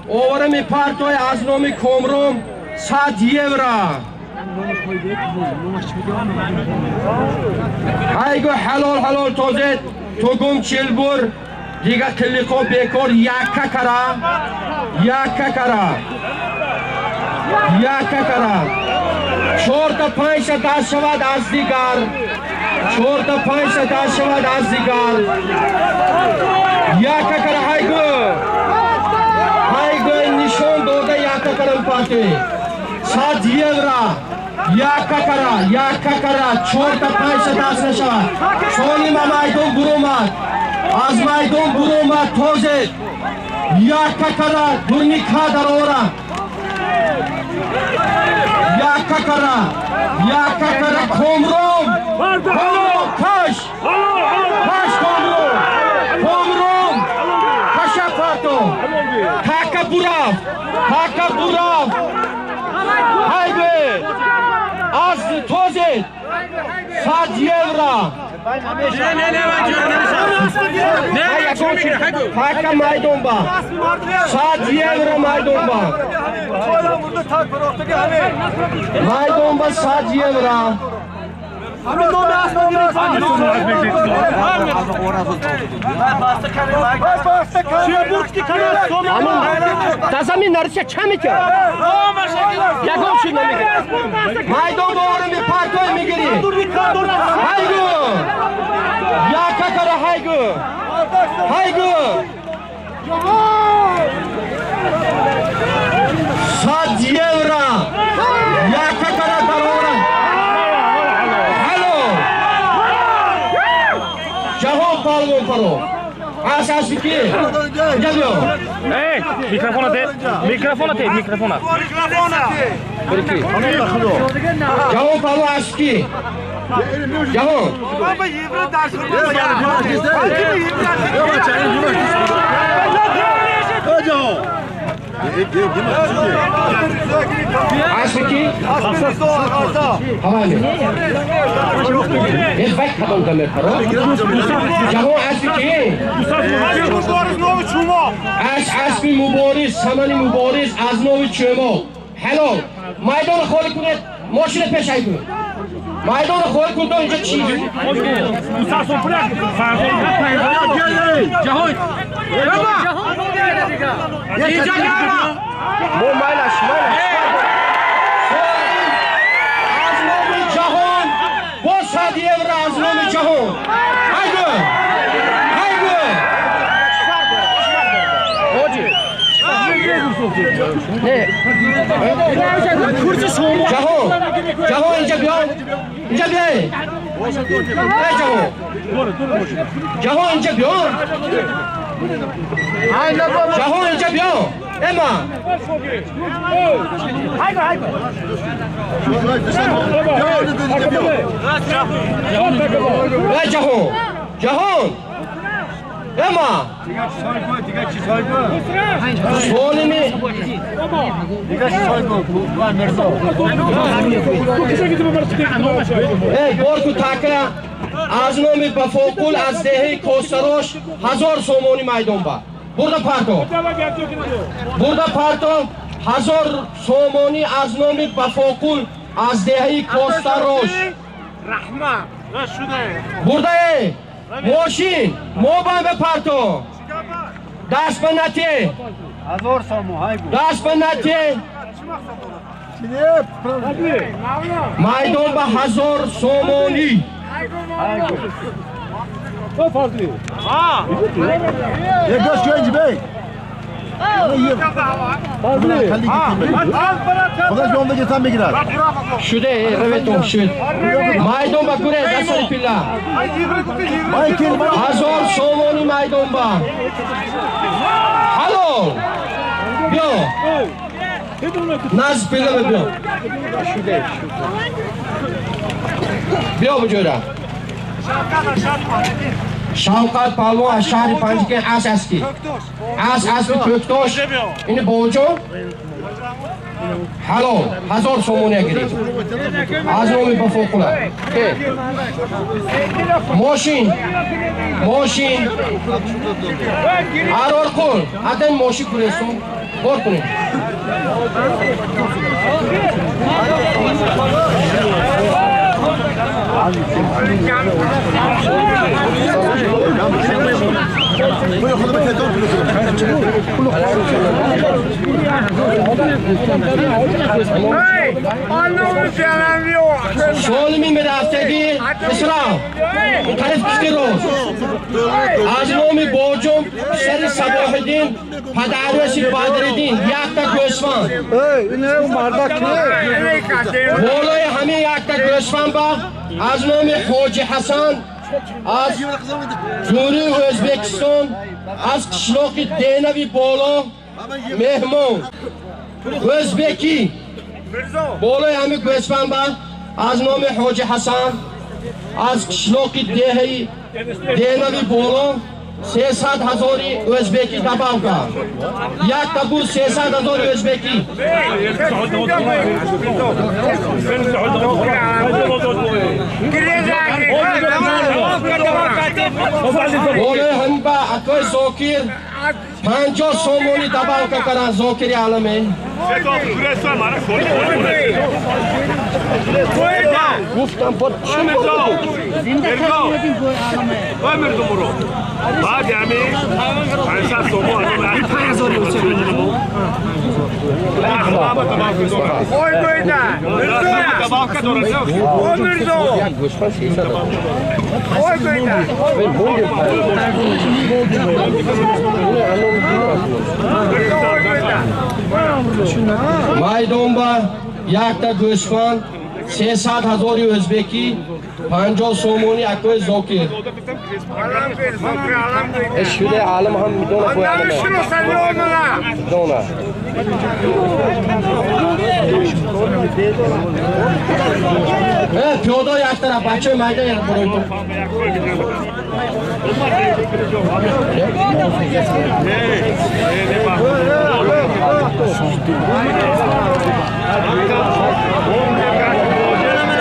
овара мепартои аз номи Комрон 100 евро. Ҳайгу ҳалол ҳалол тозед, тугум чилбур, дига қиллиқо бекор яка кара, яка кара, яка кара. Чорта панҷта даст шавад аз дигар, чорта панҷта даст шавад аз дигар. Яка кара ҳайгу, ҳайгу нишон дода яка кара мепартои. 100 евро. Яка кара, яка кара, чорта панҷта даст нашавад. Солима майдон буромад, аз майдон буромад тозед. Яка кара, дурника дарора. Яка кара, яка кара, Комрон, Комрон, каш, каш Комрон, Комрон, каша парто, така бурав, така бурав. Ҳайбе, аз тозед, 100 евро. Така майдон ба, 100 евро майдон ба. Майдон ба 100 евро. Тазамин нариша ча мекард? Ягон чиз намекард. Майдон ба ора мепартои мегирӣ. Ҳайгу! Яка кара ҳайгу! Ҳайгу! 100 евро! Яка кара дарора! Ҷаҳон палвон паро! Ас аси ки? Инҷа биё! Эй, микрофона те, микрофона те, микрофона. Ҷаҳон палвон аси ки? Ҷаҳон! Аси ки? Ҳавали. Э, вай кадом дамер паро? Ҷаҳон аси ки? Ас аспи мубориз, самани мубориз аз номи Чӯмоқ. Ҳалол. Майдонро холӣ кунед, мошина пеш ай кунед. Майдонро холӣ кунед, то инҷо чӣ? Ҷаҳон! Мо майлаш, майлаш. Аз номи ҷаҳон бо 100 евро аз номи ҷаҳон! Ҳайгӯ! Ҳайгӯ! Ҷаҳон! Ҷаҳон инҷа биё! Инҷа биё! Эй ҷаҳон! Ҷаҳон инҷа биё! Ҷаҳон инҷа биё! Эма! Эй ҷаҳон! Ҷаҳон! Эма! Солими! Эй, борку така аз номи Бафоқул аз деҳаи Косарош 1000 сомонӣ майдон ба. Бурда парто! Бурда парто 1000 сомонӣ аз номи Бафоқул аз деҳаи Косарош. Бурда эй! Мошин! Мо ба парто! Даст ба нате! Даст ба нате! Майдон ба 1000 сомонӣ! Шуде, реветон шуд. Майдон ба куре, дастари пилла. 1000 сомонӣ майдон ба. Ҳалол! Биё! Назд пилла биё. Биё буҷӯра. Шавқат палвон аз шаҳри Панҷакент ас аски. Ас аски Кӯктош. Ини боҷо. Ҳалол 1000 сомонӣ гирифт. Аз номи Бафоқула. Мошин. Мошин. Арорқул. Атен мошин куресу. Бор кунед. Солими мерафтагӣ Исрав он тараф кишти рост аз номи Боҷум писари Сабоҳиддин падараши Бадриддин якта гӯсфанд болои ҳамин якта гӯсфанд ба аз номи Ҳоҷи Ҳасан аз ҷумҳурии Ӯзбекистон аз қишлоқи Денави боло меҳмон ӯзбекӣ болои ҳамин гӯсфанд ба аз номи Ҳоҷи Ҳасан аз қишлоқи Денави боло 300 ҳазори ӯзбекӣ добавка. Якта буд 300 ҳазори ӯзбекӣ. Болои ҳамин ба акои Зокир 50 сомонӣ добавка кардан Зокири аламе. Гуфтам бод чӣ بعد يعني 500 سومون Майдон ба якта гӯсфанд 300 ҳазори ӯзбекӣ 50 сомонӣ акои Зокир. Шуде алам ҳам медона бо алам. Дона. Пиёда як тараф бачаи майда барои ту.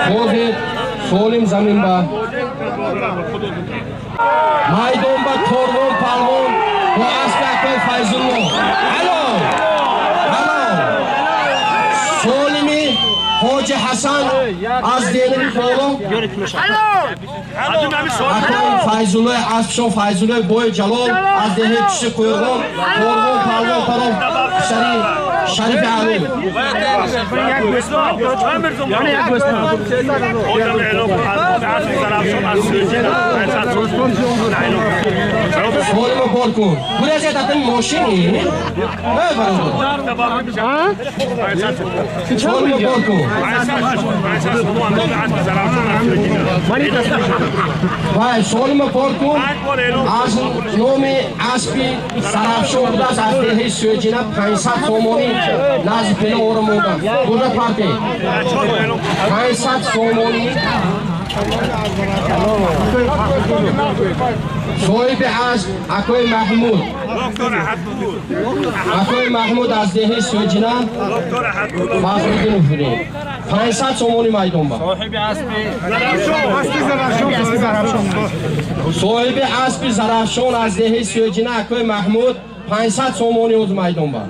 Ҳозир солим замин ба майдон ба корвон палвон бо аспи акои Файзулло. Ҳалол! Ҳалол! Солими Ҳоҷи Ҳасан аз денави боло акои Файзуллои аспшон Файзуллои бои Ҷалол аз деҳаи Киши Қӯйғон корвон палвон паров писари Шарифи Ариф. Солимо бор кун. Гурезет атын мошини. Солимо бор кун. Вай, солимо бор кун. Аз номи аспи Сарафшон будааст аз деҳаи Сӯҷина 500 сомонӣ назди пила ора мондан. Бурда парте. 500 сомонӣ. Соҳиби асп акои Маҳмуд. Акои Маҳмуд аз деҳаи Сӯҷина Фахриддинов будем. 500 сомонӣ майдон ба. Соҳиби аспи Зарафшон аз деҳаи Сӯҷина акои Маҳмуд 500 сомонӣ оз майдон ба.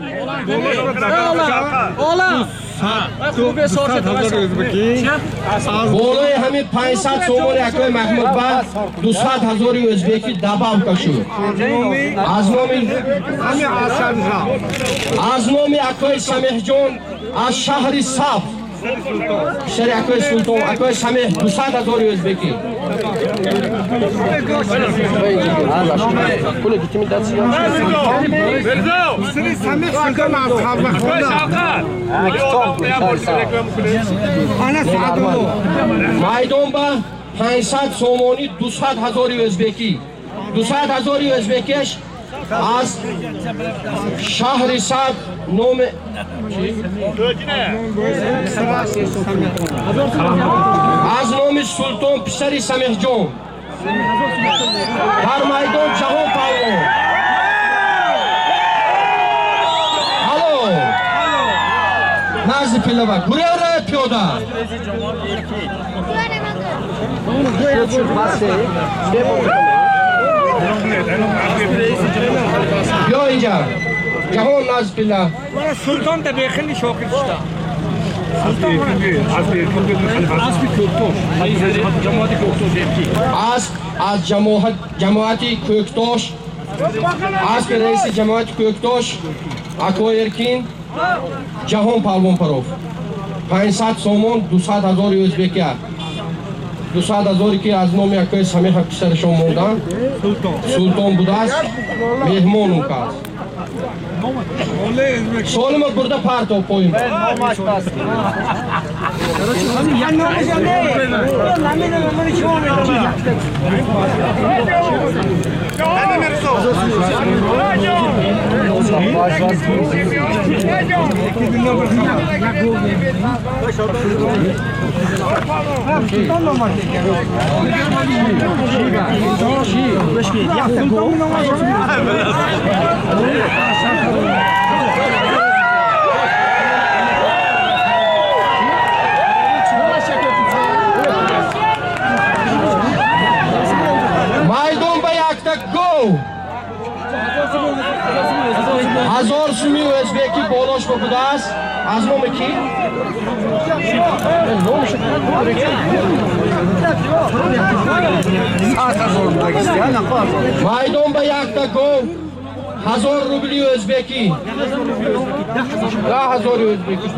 Болои ҳамин 500 сомони акои Маҳмуд ба 200 ҳазори ӯзбекӣ добавка шуд. Аз номи акои Самеҳҷон аз шаҳри Саф, писари акои Султон, акои Самеҳ 200 ҳазори ӯзбекӣ. Майдон ба 500 сомонӣ 200 ҳазори ӯзбекӣ. 200 ҳазори ӯзбекиш аз шаҳри Саб номи аз номи Султон писари Самеҳҷон дар майдон Ҷаҳон палвон. Ҳало назди пилава гурера пиёда. Биё инҷа Ҷаҳон назди пила. Султон да бехили шокир шуда. Асп аз ҷамоати Кӯктош, аспи раиси ҷамоати Кӯктош акои Эркин Ҷаҳон Палвонпаров 500 сомон 200 ҳазори ӯзбекия. 200 ҳазоре ки аз номи акои Самеҳ писарашон мондан Султон будааст, меҳмон он кас. Солимо бурда парто поим. Майдон ба якта гов. 1000 суми ӯзбекӣ болош будааст. Аз номи кӣ? Майдон ба якта гов 1000 рубли ӯзбекӣ. 10000 ӯзбекӣ.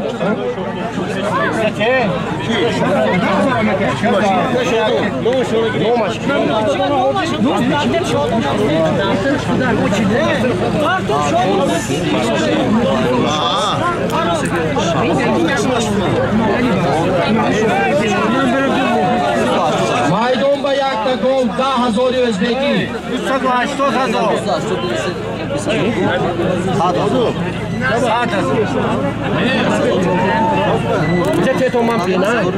Майдон ба якта гов 10000 ӯзбекӣ. 280 000.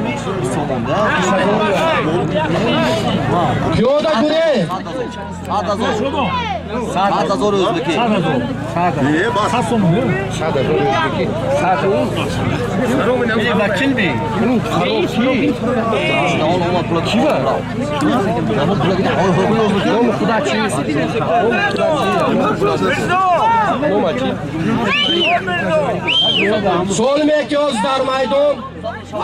Пиёда гуре. 100 000 ӯзбекӣ. Солиме ки оз дар майдон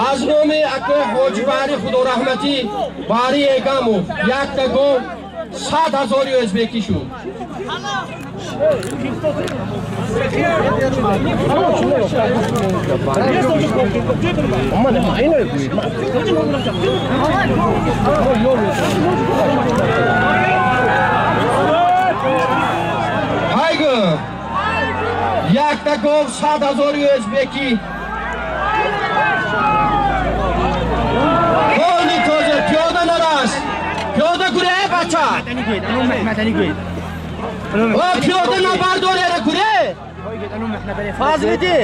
аз номи акои Ҳоҷи Баҳри Худораҳматӣ Баҳри Эгамов якта гов 100 000 ӯзбекӣ шуд. Haygu! Якта гов 100,000 ӯзбекӣ. Холи тоза, пиёда нарас. Пиёда гуре, бача. О, пиёда набардор эра гуре. Фазлиди.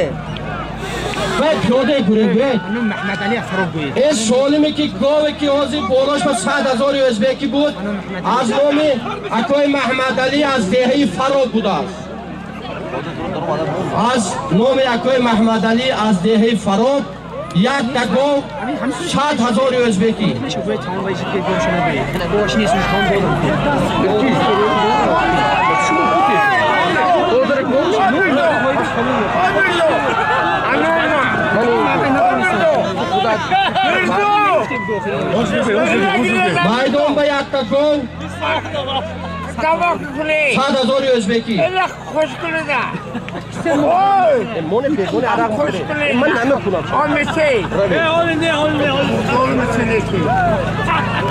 Вай пиёда гуре гуре. Э солиме ки гове ки ҳозир болош ба 100,000 ӯзбекӣ буд, аз номи акои Маҳмадалӣ аз деҳаи Фароб будааст. Аз номи акои Маҳмадалӣ аз деҳаи Фароб якта гов 100,000 ӯзбекӣ. Майдон ба якта гов 100,000 ӯзбекӣ.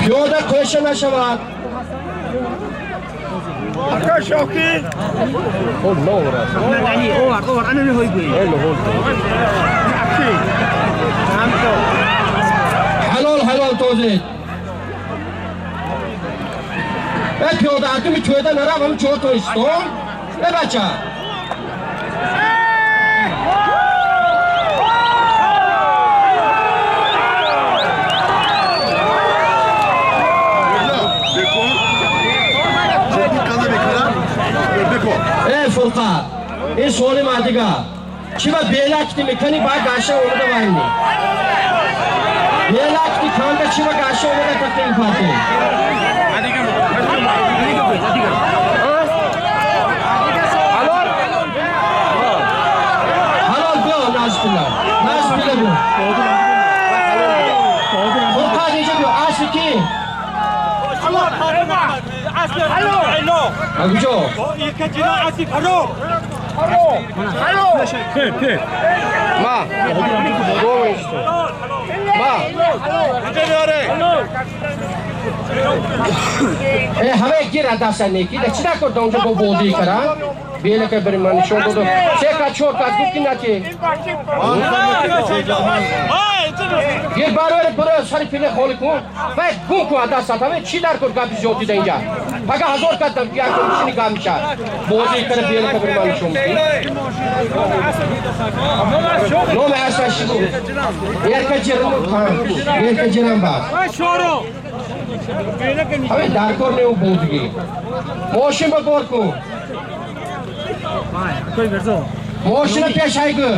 Пиёда қӯша нашавад. Ҳалол ҳалол тозед. Э пиёда атуми тӯда нарав, ҳам чор то истон. Э бача. Э Фурқат, ин суоли ма дига. Чӣ ба белакти мекунӣ ба гаша омада вайни? Белакти канда чӣ ба гаша омада тақдим кардӣ? Ҳалол биё назбилла. Назбилла биё. Фурқат инҷа биё. Асли ки? Куҷо? Ма. Ма. Э ҳама гир даста неки. Да чӣ накард онҷо бо бозӣ кара? Белака бари ман нишон додам. Се кат чор кат гуфт ки нати. Гир барои буро сари пиле холи кун. Вай гум кун даста ҳама чӣ дар кор гапи зиёд дида инҷа. Пага ҳазор кат як чини гап мешад. Бозӣ кара белака бари ман нишон дод. Номи асаш чӣ буд? Ерка ҷирам. Ерка ҷирам бас. Ҳама дар кор не бозигӣ. Мошин ба бор кун. Мошина пеш айгу.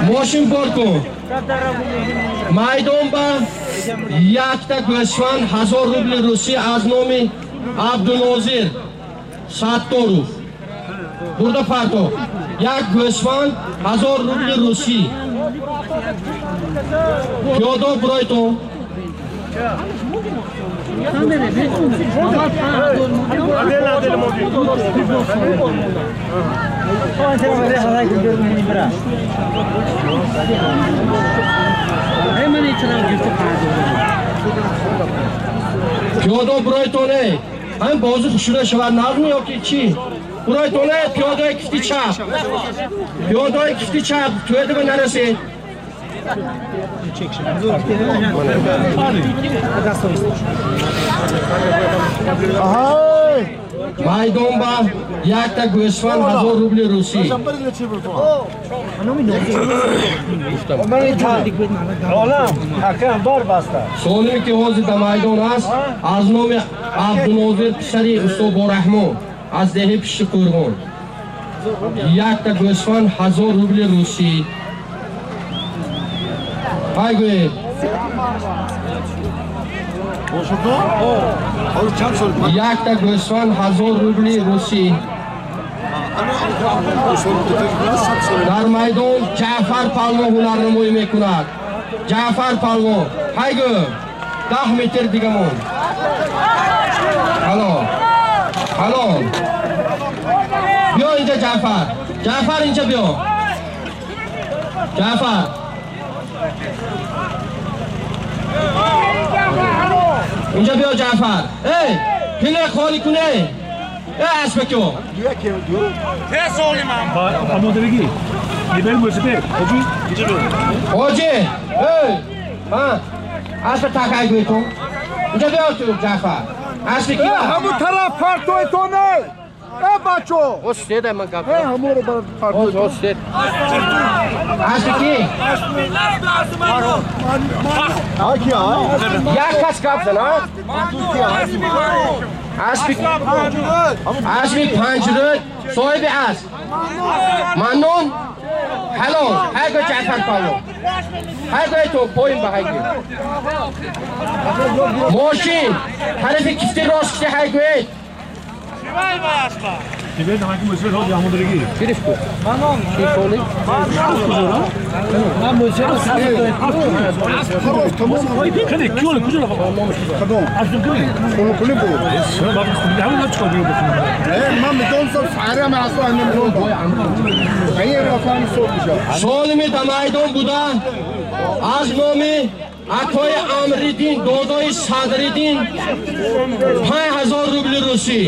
Мошин бор кун. Майдон ба якта гӯсфанд 1000 рубли русӣ аз номи Абдунозир Сатторов. Бурда парто. Як гӯсфанд 1000 рубли русӣ. Пиёдо буройтон. Пиёдо буройтон эй. Ҳам бозӣ хушуда шавад нағми ё ки чӣ? Буройтон эй, пиёдои кифти чап. Пиёдои кифти чап, тӯяда ба нарасед. Майдон ба якта гӯсфанд 1000 рубли русӣ. Солиме ки ҳозир дар майдон аст аз номи Абдунозир писари устод Бораҳмон аз деҳаи Пишти Қӯрғон. Якта гӯсфанд 1000 рубли русӣ. Ҳай гӯед. Якта гӯсфанд 1000 рубли русӣ. Дар майдон Ҷаъфар палвон ҳунарнамоӣ мекунад. Ҷаъфар палвон. Ҳайгӯ. 10 метр дига монд. Ҳалол. Ҳалол. Биё инҷа Ҷаъфар. Ҷаъфар инҷа биё. Ҷаъфар. Инҷа биё Ҷаъфар. Эй, пиле холӣ куне. Эй, аспакё. Омодагӣ. Либер мӯсипе. Ҳоҷӣ, инҷа биё. Ҳоҷӣ, эй. Ҳа. Асп такай гӯй ту. Инҷа биё ту Ҷаъфар. Аспи ки? Ҳамун тараф партойтон эй. Э бачо. Ҳоз ман гап. Э ҳамонро партойтон. Ҳоз сед. Аспи ки? Аки а? Як кас гап зан, а? Аспи Аспи панҷрӯд соҳиби асп. Маннон ҳалол. Ҳайго Ҷаъфар палвон. Ҳайго ту поин ба ҳайго. Мошин тарафи кифти рост кишти ҳайгӯед. Либер намаки мӯсипе ҳоҷӣ омодагӣ. Гирифт ку. Ки соли? Кани киёл куҷо рафт? Кадом? Аз куни. Хунукулӣ буд. Ҳамон чикор биё бикунем? Э ман медонистам саҳарам асло ҳамин ин рафтам субҳ мешавад. Солими да майдон буда аз номи акои Амриддин додои Садриддин 5000 рубли русӣ.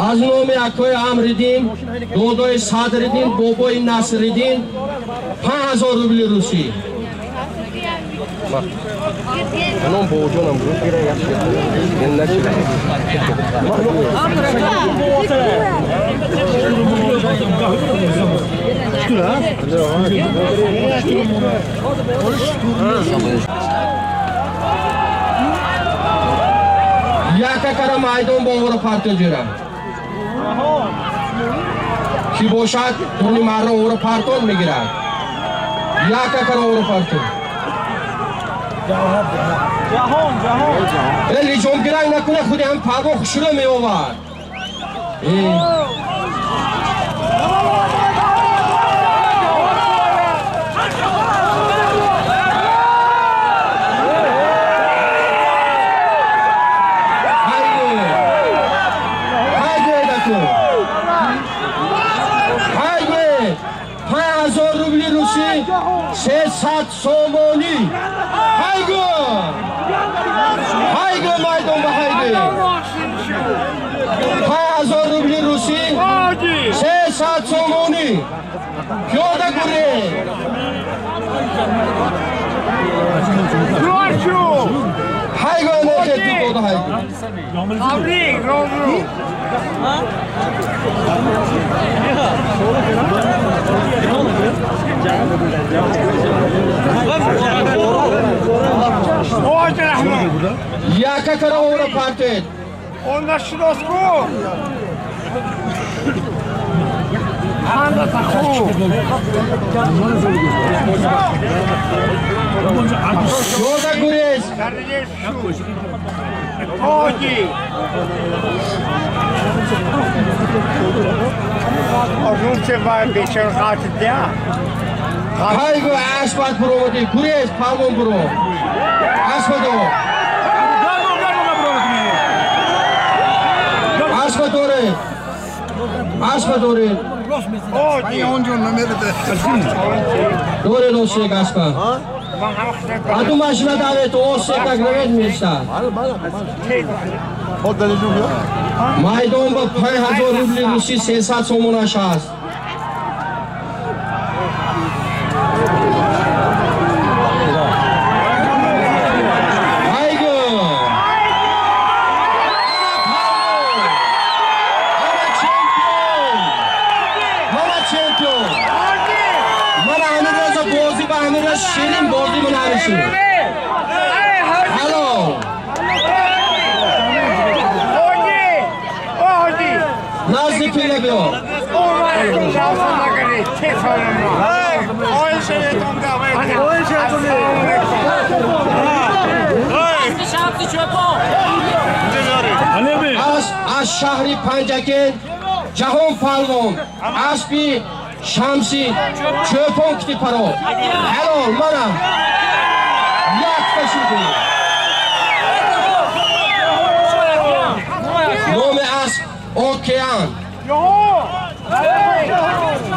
Аз номи акои Амриддин додои Садриддин бобои Насриддин 5000 рубли русӣ. Аном бобоҷонам гира яхши. Яка кара майдон бовро партё ҷира. Ки бошад туни марро оро партон мегирад. Яка кара оро партё. Ҷаҳон, ҷаҳон. Э лиҷомгирак накуна худи ҳам палвон хушро меовард. Ҳайгӯ эдаку. Ҳайгӯ. 5000 рубли русӣ, 300 сомонӣ. Ҳайгӯ. Ҳайгӯ майдон ба ҳайгӯ. 5000 рубли русӣ, 300 сомонӣ. Пиёда гуре. Ҳайгӯ нече ту дода ҳайгӯ. Яка кара ора партед. Пиёда гурез. Ҳайгӯ аспат буромадӣ. Гурез палвон буро. Аспадо. Аспа доред. Аспа доред. Доред осек аспа. Аду машина давед осек агравед мешад. Майдон ба 5000 рубли русӣ 300 сомонаш аст. Ҳайгӯ. Ана чемпион. Мана чемпион. Мана ҳамин роза бозӣ ба ҳамин роз ширин бозӣ мунавишем. Ҳалол. Назди пиле биё. Аз шаҳри Панҷакент Ҷаҳон Палвон аспи Шамси Чӯпон кити паро. Ҳалол мана якта шуд. Номи асп Океан.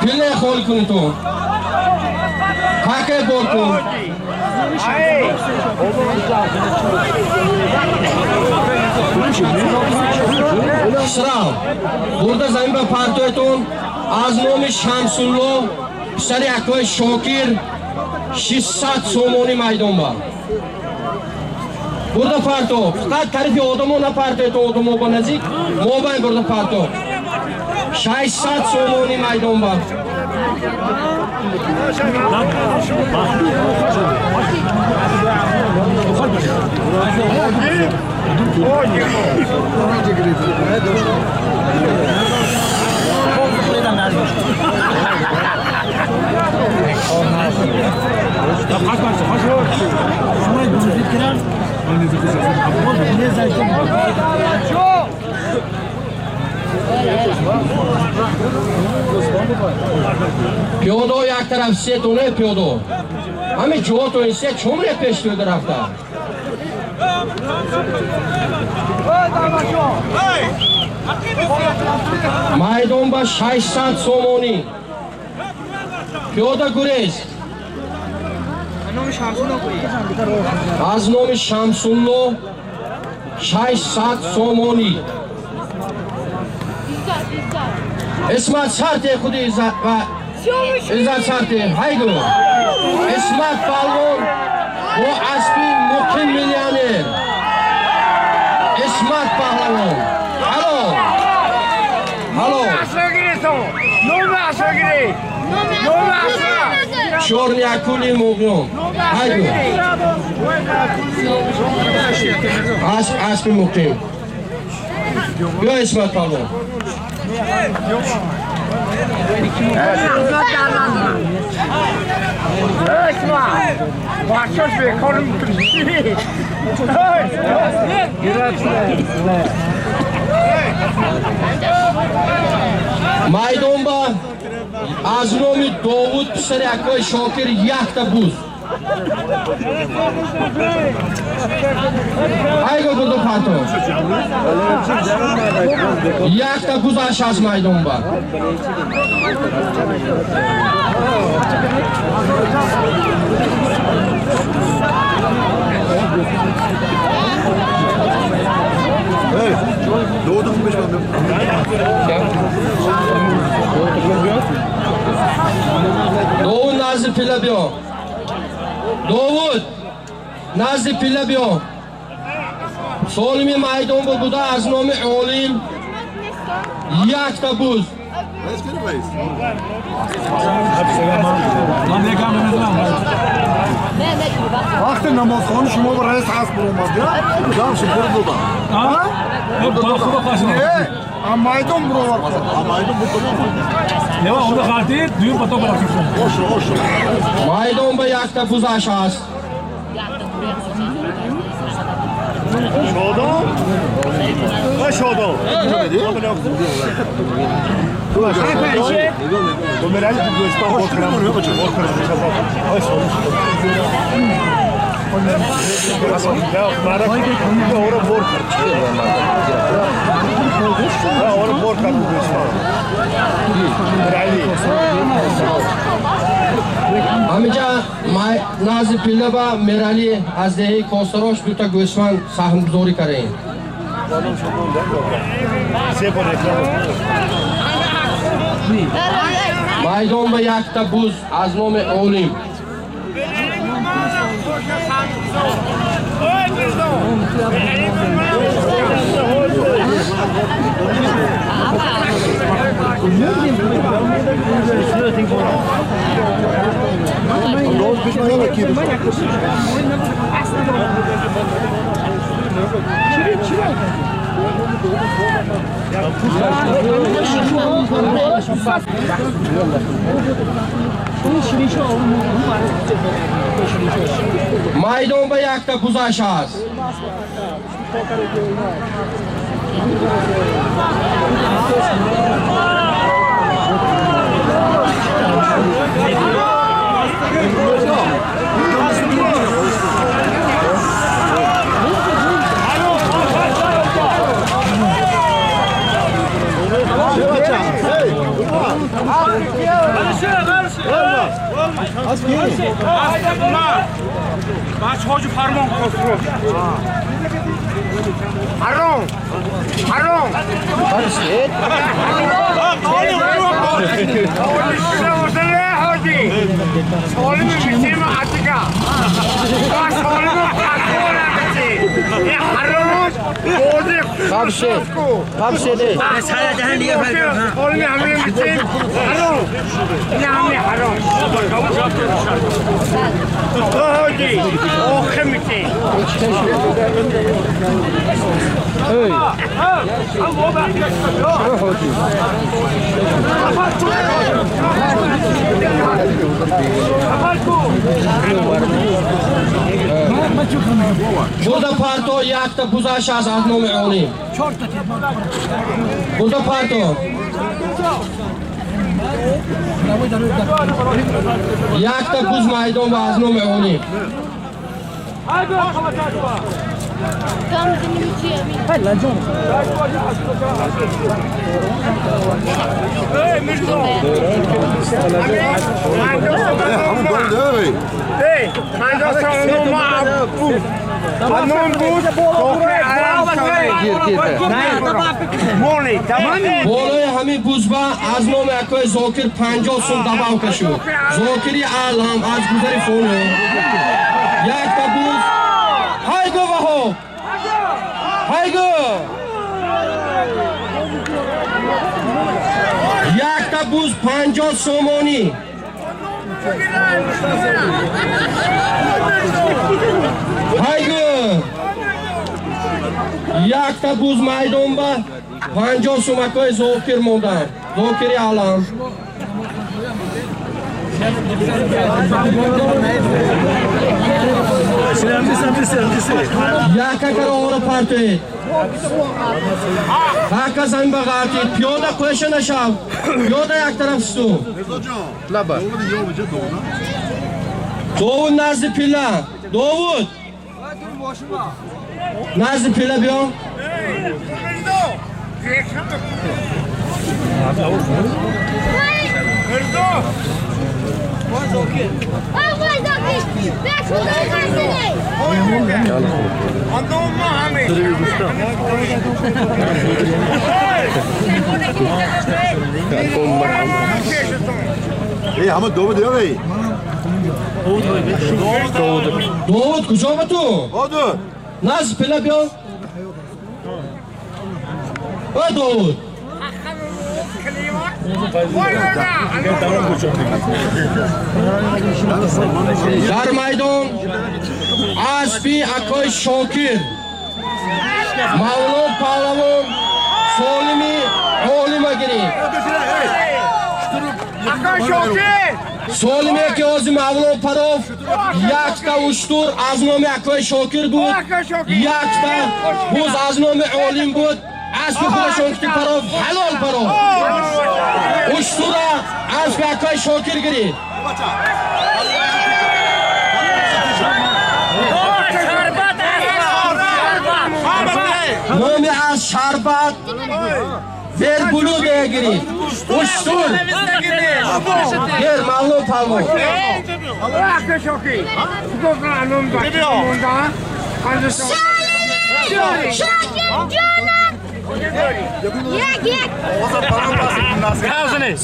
Пиле хол кун ту. Каке бор кун. Хусрав, бурда замин ба партоятон аз номи Шамсулло писари акои Шокир 600 сомонӣ майдон ба. Бурда парто, фақат тарафи одамо напартоятон, одамо ба наздик, мобайн бурда парто. 600 сомонӣ майдон ба. Пиёдо як тараф се тоне пиёдо. Ҳамин ҷото ин се чумре пеш шуда рафта. Майдон ба 600 сомонӣ. Пиёда гурез. Аз номи Шамсулло 600 сомонӣ. Исмат сарте худи иззат ва иззат сарте ҳайгу. Исмат Палвон бо аспи муқим миллионер. Исмат Паҳлавон. Ҳало. Ҳало. Чорни акули муғён. Ҳайгу. Асп аспи муқим. Биё Исмат Палвон. Майдон ба аз номи Довуд писари акои Шокир якта буз. Айго бурду парто. Якта буз аз майдон ба. Довуд назди пила биё. Довуд назди пила биё. Солими майдон буда аз номи Олим якта буз. Вақти намозхони шумо ба раис асп буромад, ҷамши бур додам. Майдон буровард. Майдон ба якта бузаш аст. Шодон? Шодон. Ҳаминҷа назди пила ба Мерали аз деҳаи Косарош дута гӯсфанд саҳмгузорӣ кардаем. Майдон ба якта буз аз номи Олим. Майдон ба якта бузаш ҳаст. Бачаҳоҷу фармон хосро. Ҳаром. Ҳаром. Бурда парто якта бузаш аз номи олим. Бурда парто. Якта буз майдон ва аз номи олим. Болои ҳамин бузба аз номи акои Зокир 50 сум добавка шуд. Зокири алам аз гузари фону. Якта буз. Ҳайго Ваҳоб! Ҳайго! Якта буз 50 сомонӣ. Ҳайго! Якта буз майдонба 50 сум акои Зокир монданд. Зокири алам. Яка кароора партоед. Ҳака замин ба ғартид. Пиёда қӯша нашав. Пиёда як тараф ситу. Довуд назди пила. Довуд! Назди пила биё. Довуд куҷо ба ту? Назди пила биё. Ой, Довуд! Дар майдон аспи акои Шокир, Мавлон паҳлавон Солими олима гирифт. Солиме ки ҳозир Мавлон паров якта уштур аз номи акои Шокир буд, якта буз аз номи олим буд. Аспи худашон ки паров ҳалол паров. Уштура аспи акои Шокир гирифт. Номи аз шарбат вербулюд мегирифт. Уштур гер Мавлон палвон.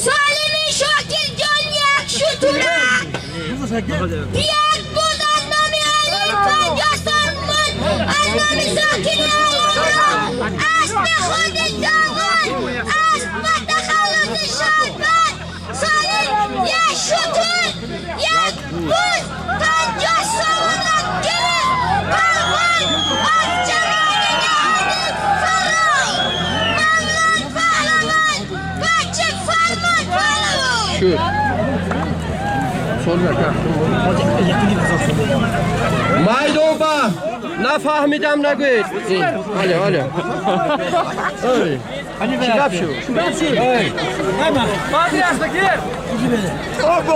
Солими Шокир ҷон як шутура, як буз аз номи олим 50 сомон аз номи Зокири оламро аспи худи Довуд, асп ба тахаллуси шарбат. Солим як шутур, як буз 50 сомонро гирифт. Палвон аз ҷамоли ниҳоди фарой. Мавлон паҳлавон бача фармон паҳлавон. Майдон ба нафаҳмидам нагӯед. Алё, алё. Чӣ гап шуд?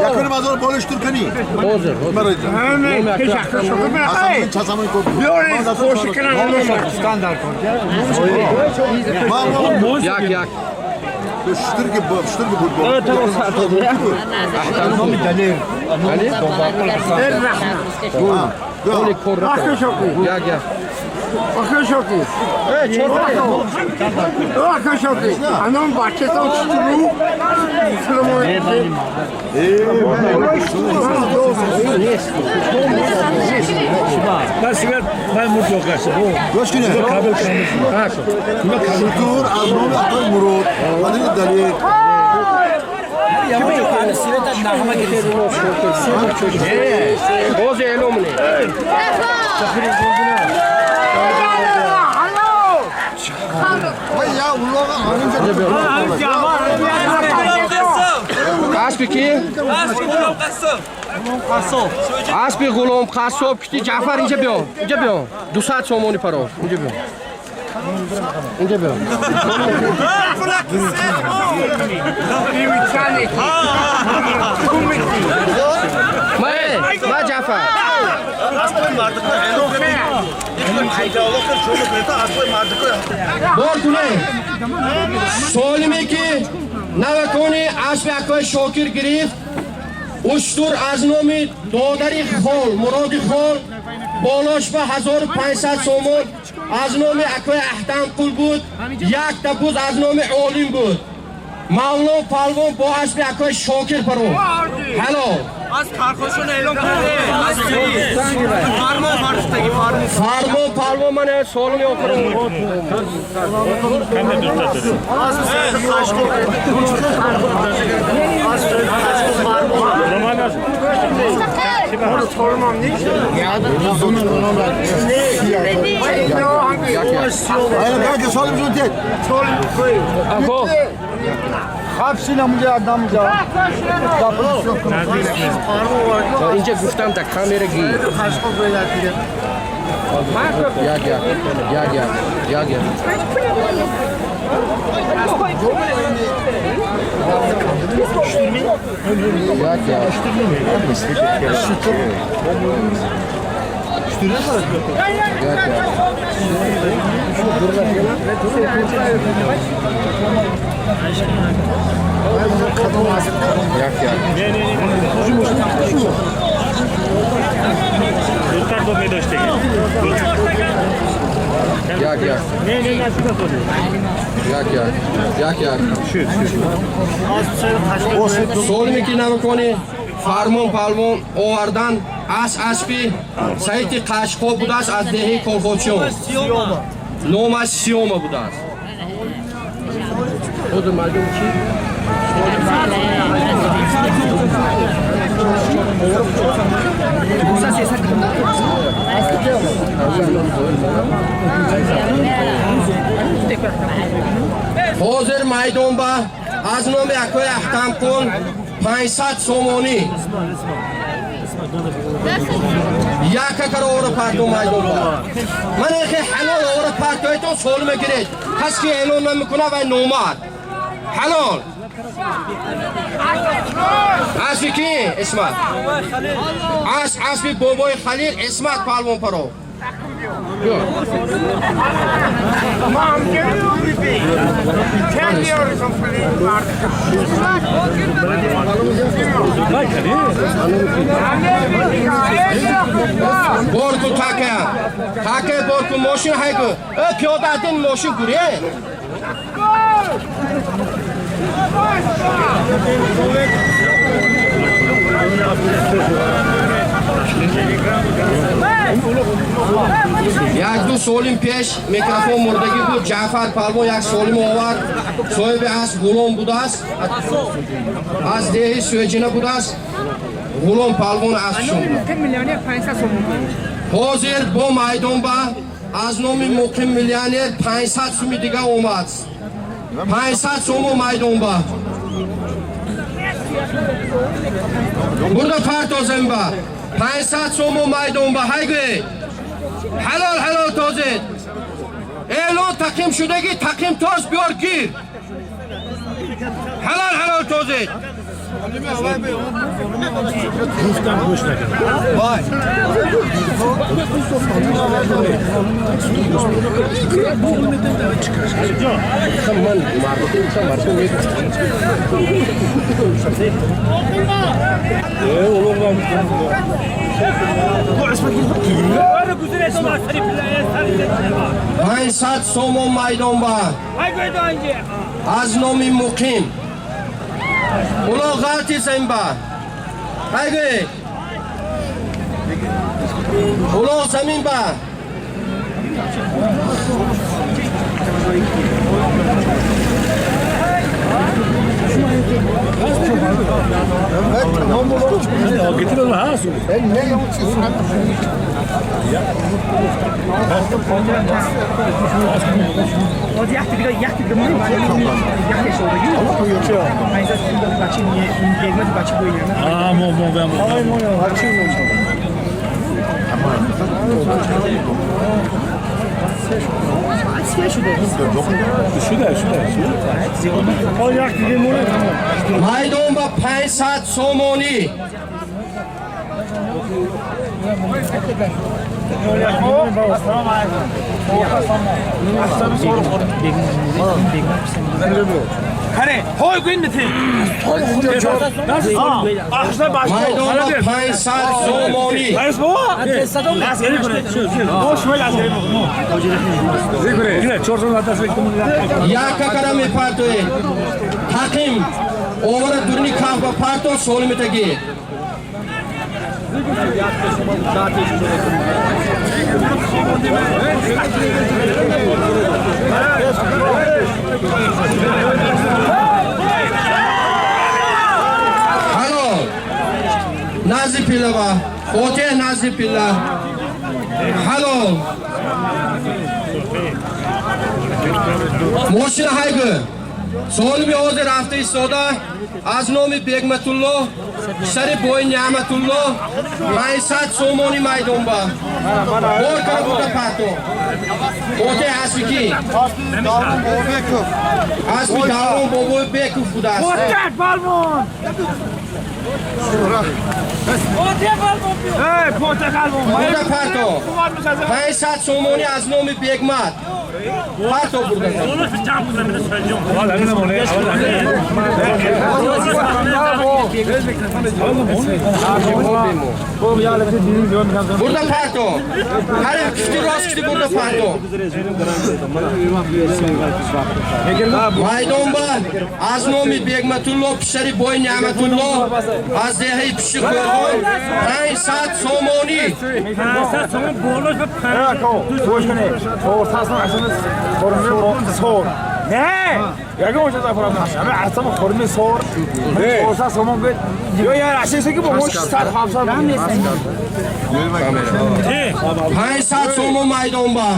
Якуним ҳазор болиш туркани. Ҳозир, ҳозир. Як, як. Штурки буд. Оли кор як, як. Гӯш кунед. Шутур аз номи акои Мурод, падари Далер. Боз эълом не. Аспи ки? Аспи Ғулом Қассоб кити Ҷаъфар инҷа биё. Инҷа биё. 200 сомонӣ паро. Инҷа биё. Инҷа биё. Ма Ҷаъфар. Бор кунед. Солиме ки навакони аспи акои Шокир гирифт, уштур аз номи додари хол Муроди хол болош ба 1500 сомон аз номи акои Аҳтамқул буд, якта буз аз номи Олим буд. Мавлон палвон бо аспи акои Шокир паро. Ҳалол. Аз кархошон эълон карде. Аз фармон фарштаги фармон. Фармон палвон ман солими охирон. Инҷа гуфтам да камера гир. Як як як як як як. Як як. Як як. Як як. Як як. Як як. Солиме ки намекунӣ фармон палвон овардан аз аспи Саиди Қашқо будааст аз деҳаи Колхозчиён. Номаш Сиёма будааст. Ҳозир мардум чӣ? Ҳозир майдон ба аз номи акои Аҳтамқул 500 сомонӣ. Яка кара овара парто майдон ба. Ман эхе ҳалол овара партоитон солиме гиред. Кас ки эълон намекунад вай номард. Ҳалол. Аспи ки? Исмат. Аспи бобои Халил Исмат палвон паро. Борку така. Така борку мошин хайку. Пиёда один мошин гуре. Як ду солим пеш микрофон мурдагӣ буд. Ҷаъфар палвон як солим овард. Соҳиби асп Ғулом будааст. Аз деҳи Сӯҷина будааст. Ғулом палвон аспшон буд. Ҳозир бо майдон ба аз номи муқим миллионер 500 суми дига омад. 500 сому майдон ба. Бурда партозем ба. 500 сому майдон ба. Ҳайгӯ. Ҳалол ҳалол тозед. Эълон тақим шудагӣ тақим тоз биёр гир. Ҳалол ҳалол тозед. Панҷсад сомон майдон ба аз номи муқим. Уло ғалти замба. Айгӯ. Уло замин ба. Майдон ба 500 сомонӣ. Майдон ба 500 сомонӣ. Як какара мепартоед. Тақим овара дурни каф ба парто солиметагӣ. Ҳалол. Назди пилава. Фотеҳ назди пила. Ҳалол. Мошина ҳайгӯ. Солими ҳозир рафта истода аз номи Бегматулло сари бои Неъматулло 500 сомони майдон ба. Бор кара бурда парто. Фотеҳ аспи ки? Аспи Даврон бобои Беков будааст. Бурда парто. 500 сомонӣ аз номи Бегмат. Парто бурда. Бурда парто. Ҳар кишти рост кишти бурда парто. Майдон ба аз номи Бегматулло писари бои Неъматулло аз деҳаи Пиши Қӯрғон 500 сомонӣ. Не, ягон чиз афрод ҳама асам хурми сор. 400 сомон гӯ. Ё я расисе ки бо 600 700. 500 сомон майдон ба.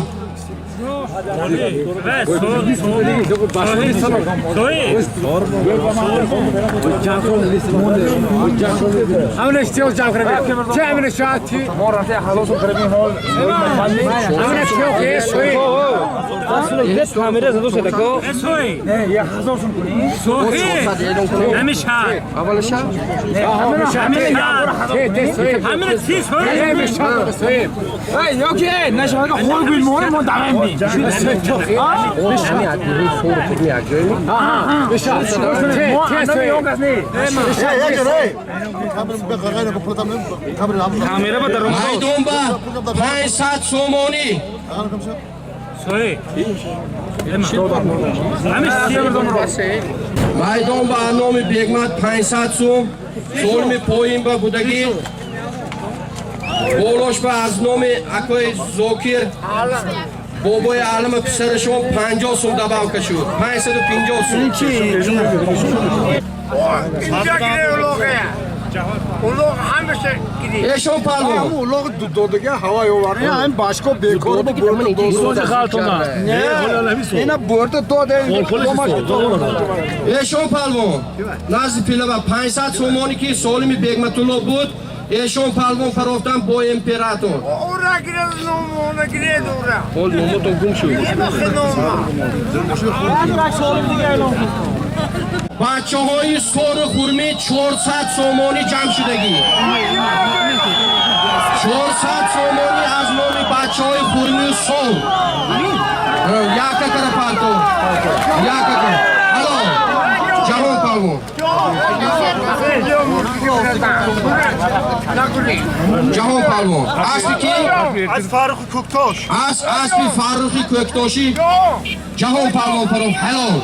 Майдон ба 500 сомонӣ. Майдон ба номи Бегмат 500 сум, солими поин ба будагӣ. Болош ба аз номи акои Зокир бобои Алама писарашон 50 сум добавка шуд. 550 сум. Эшон палвон. Улоқ додага ҳавай овард. Ҳам башко бекор бурд. Ина бурда дода. Эшон палвон. Назди пилава 500 сомонӣ ки солими Бегматулло буд, Эшон палвон парофтан бо император. Ура гиред ному, ура гиред ура. Ҳол номотон гум шуд. Бачаҳои сору хурмӣ 400 сомонӣ ҷамъ шудагӣ. 400 сомонӣ аз номи бачаҳои хурмию сор. Яка кара парто. Яка кара. Ҳало. Ҷаҳон палвон. Ҷаҳон палвон. Аспи ки? Аз Фаррухи Кӯктош. Аз аспи Фаррухи Кӯктошӣ. Ҷаҳон палвон паров. Ҳалол.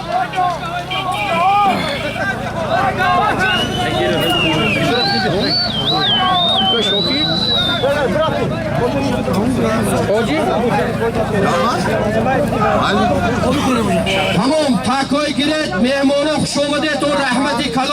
Тамом, такой гиред, меҳмоно, хушомадетон, раҳмати калон.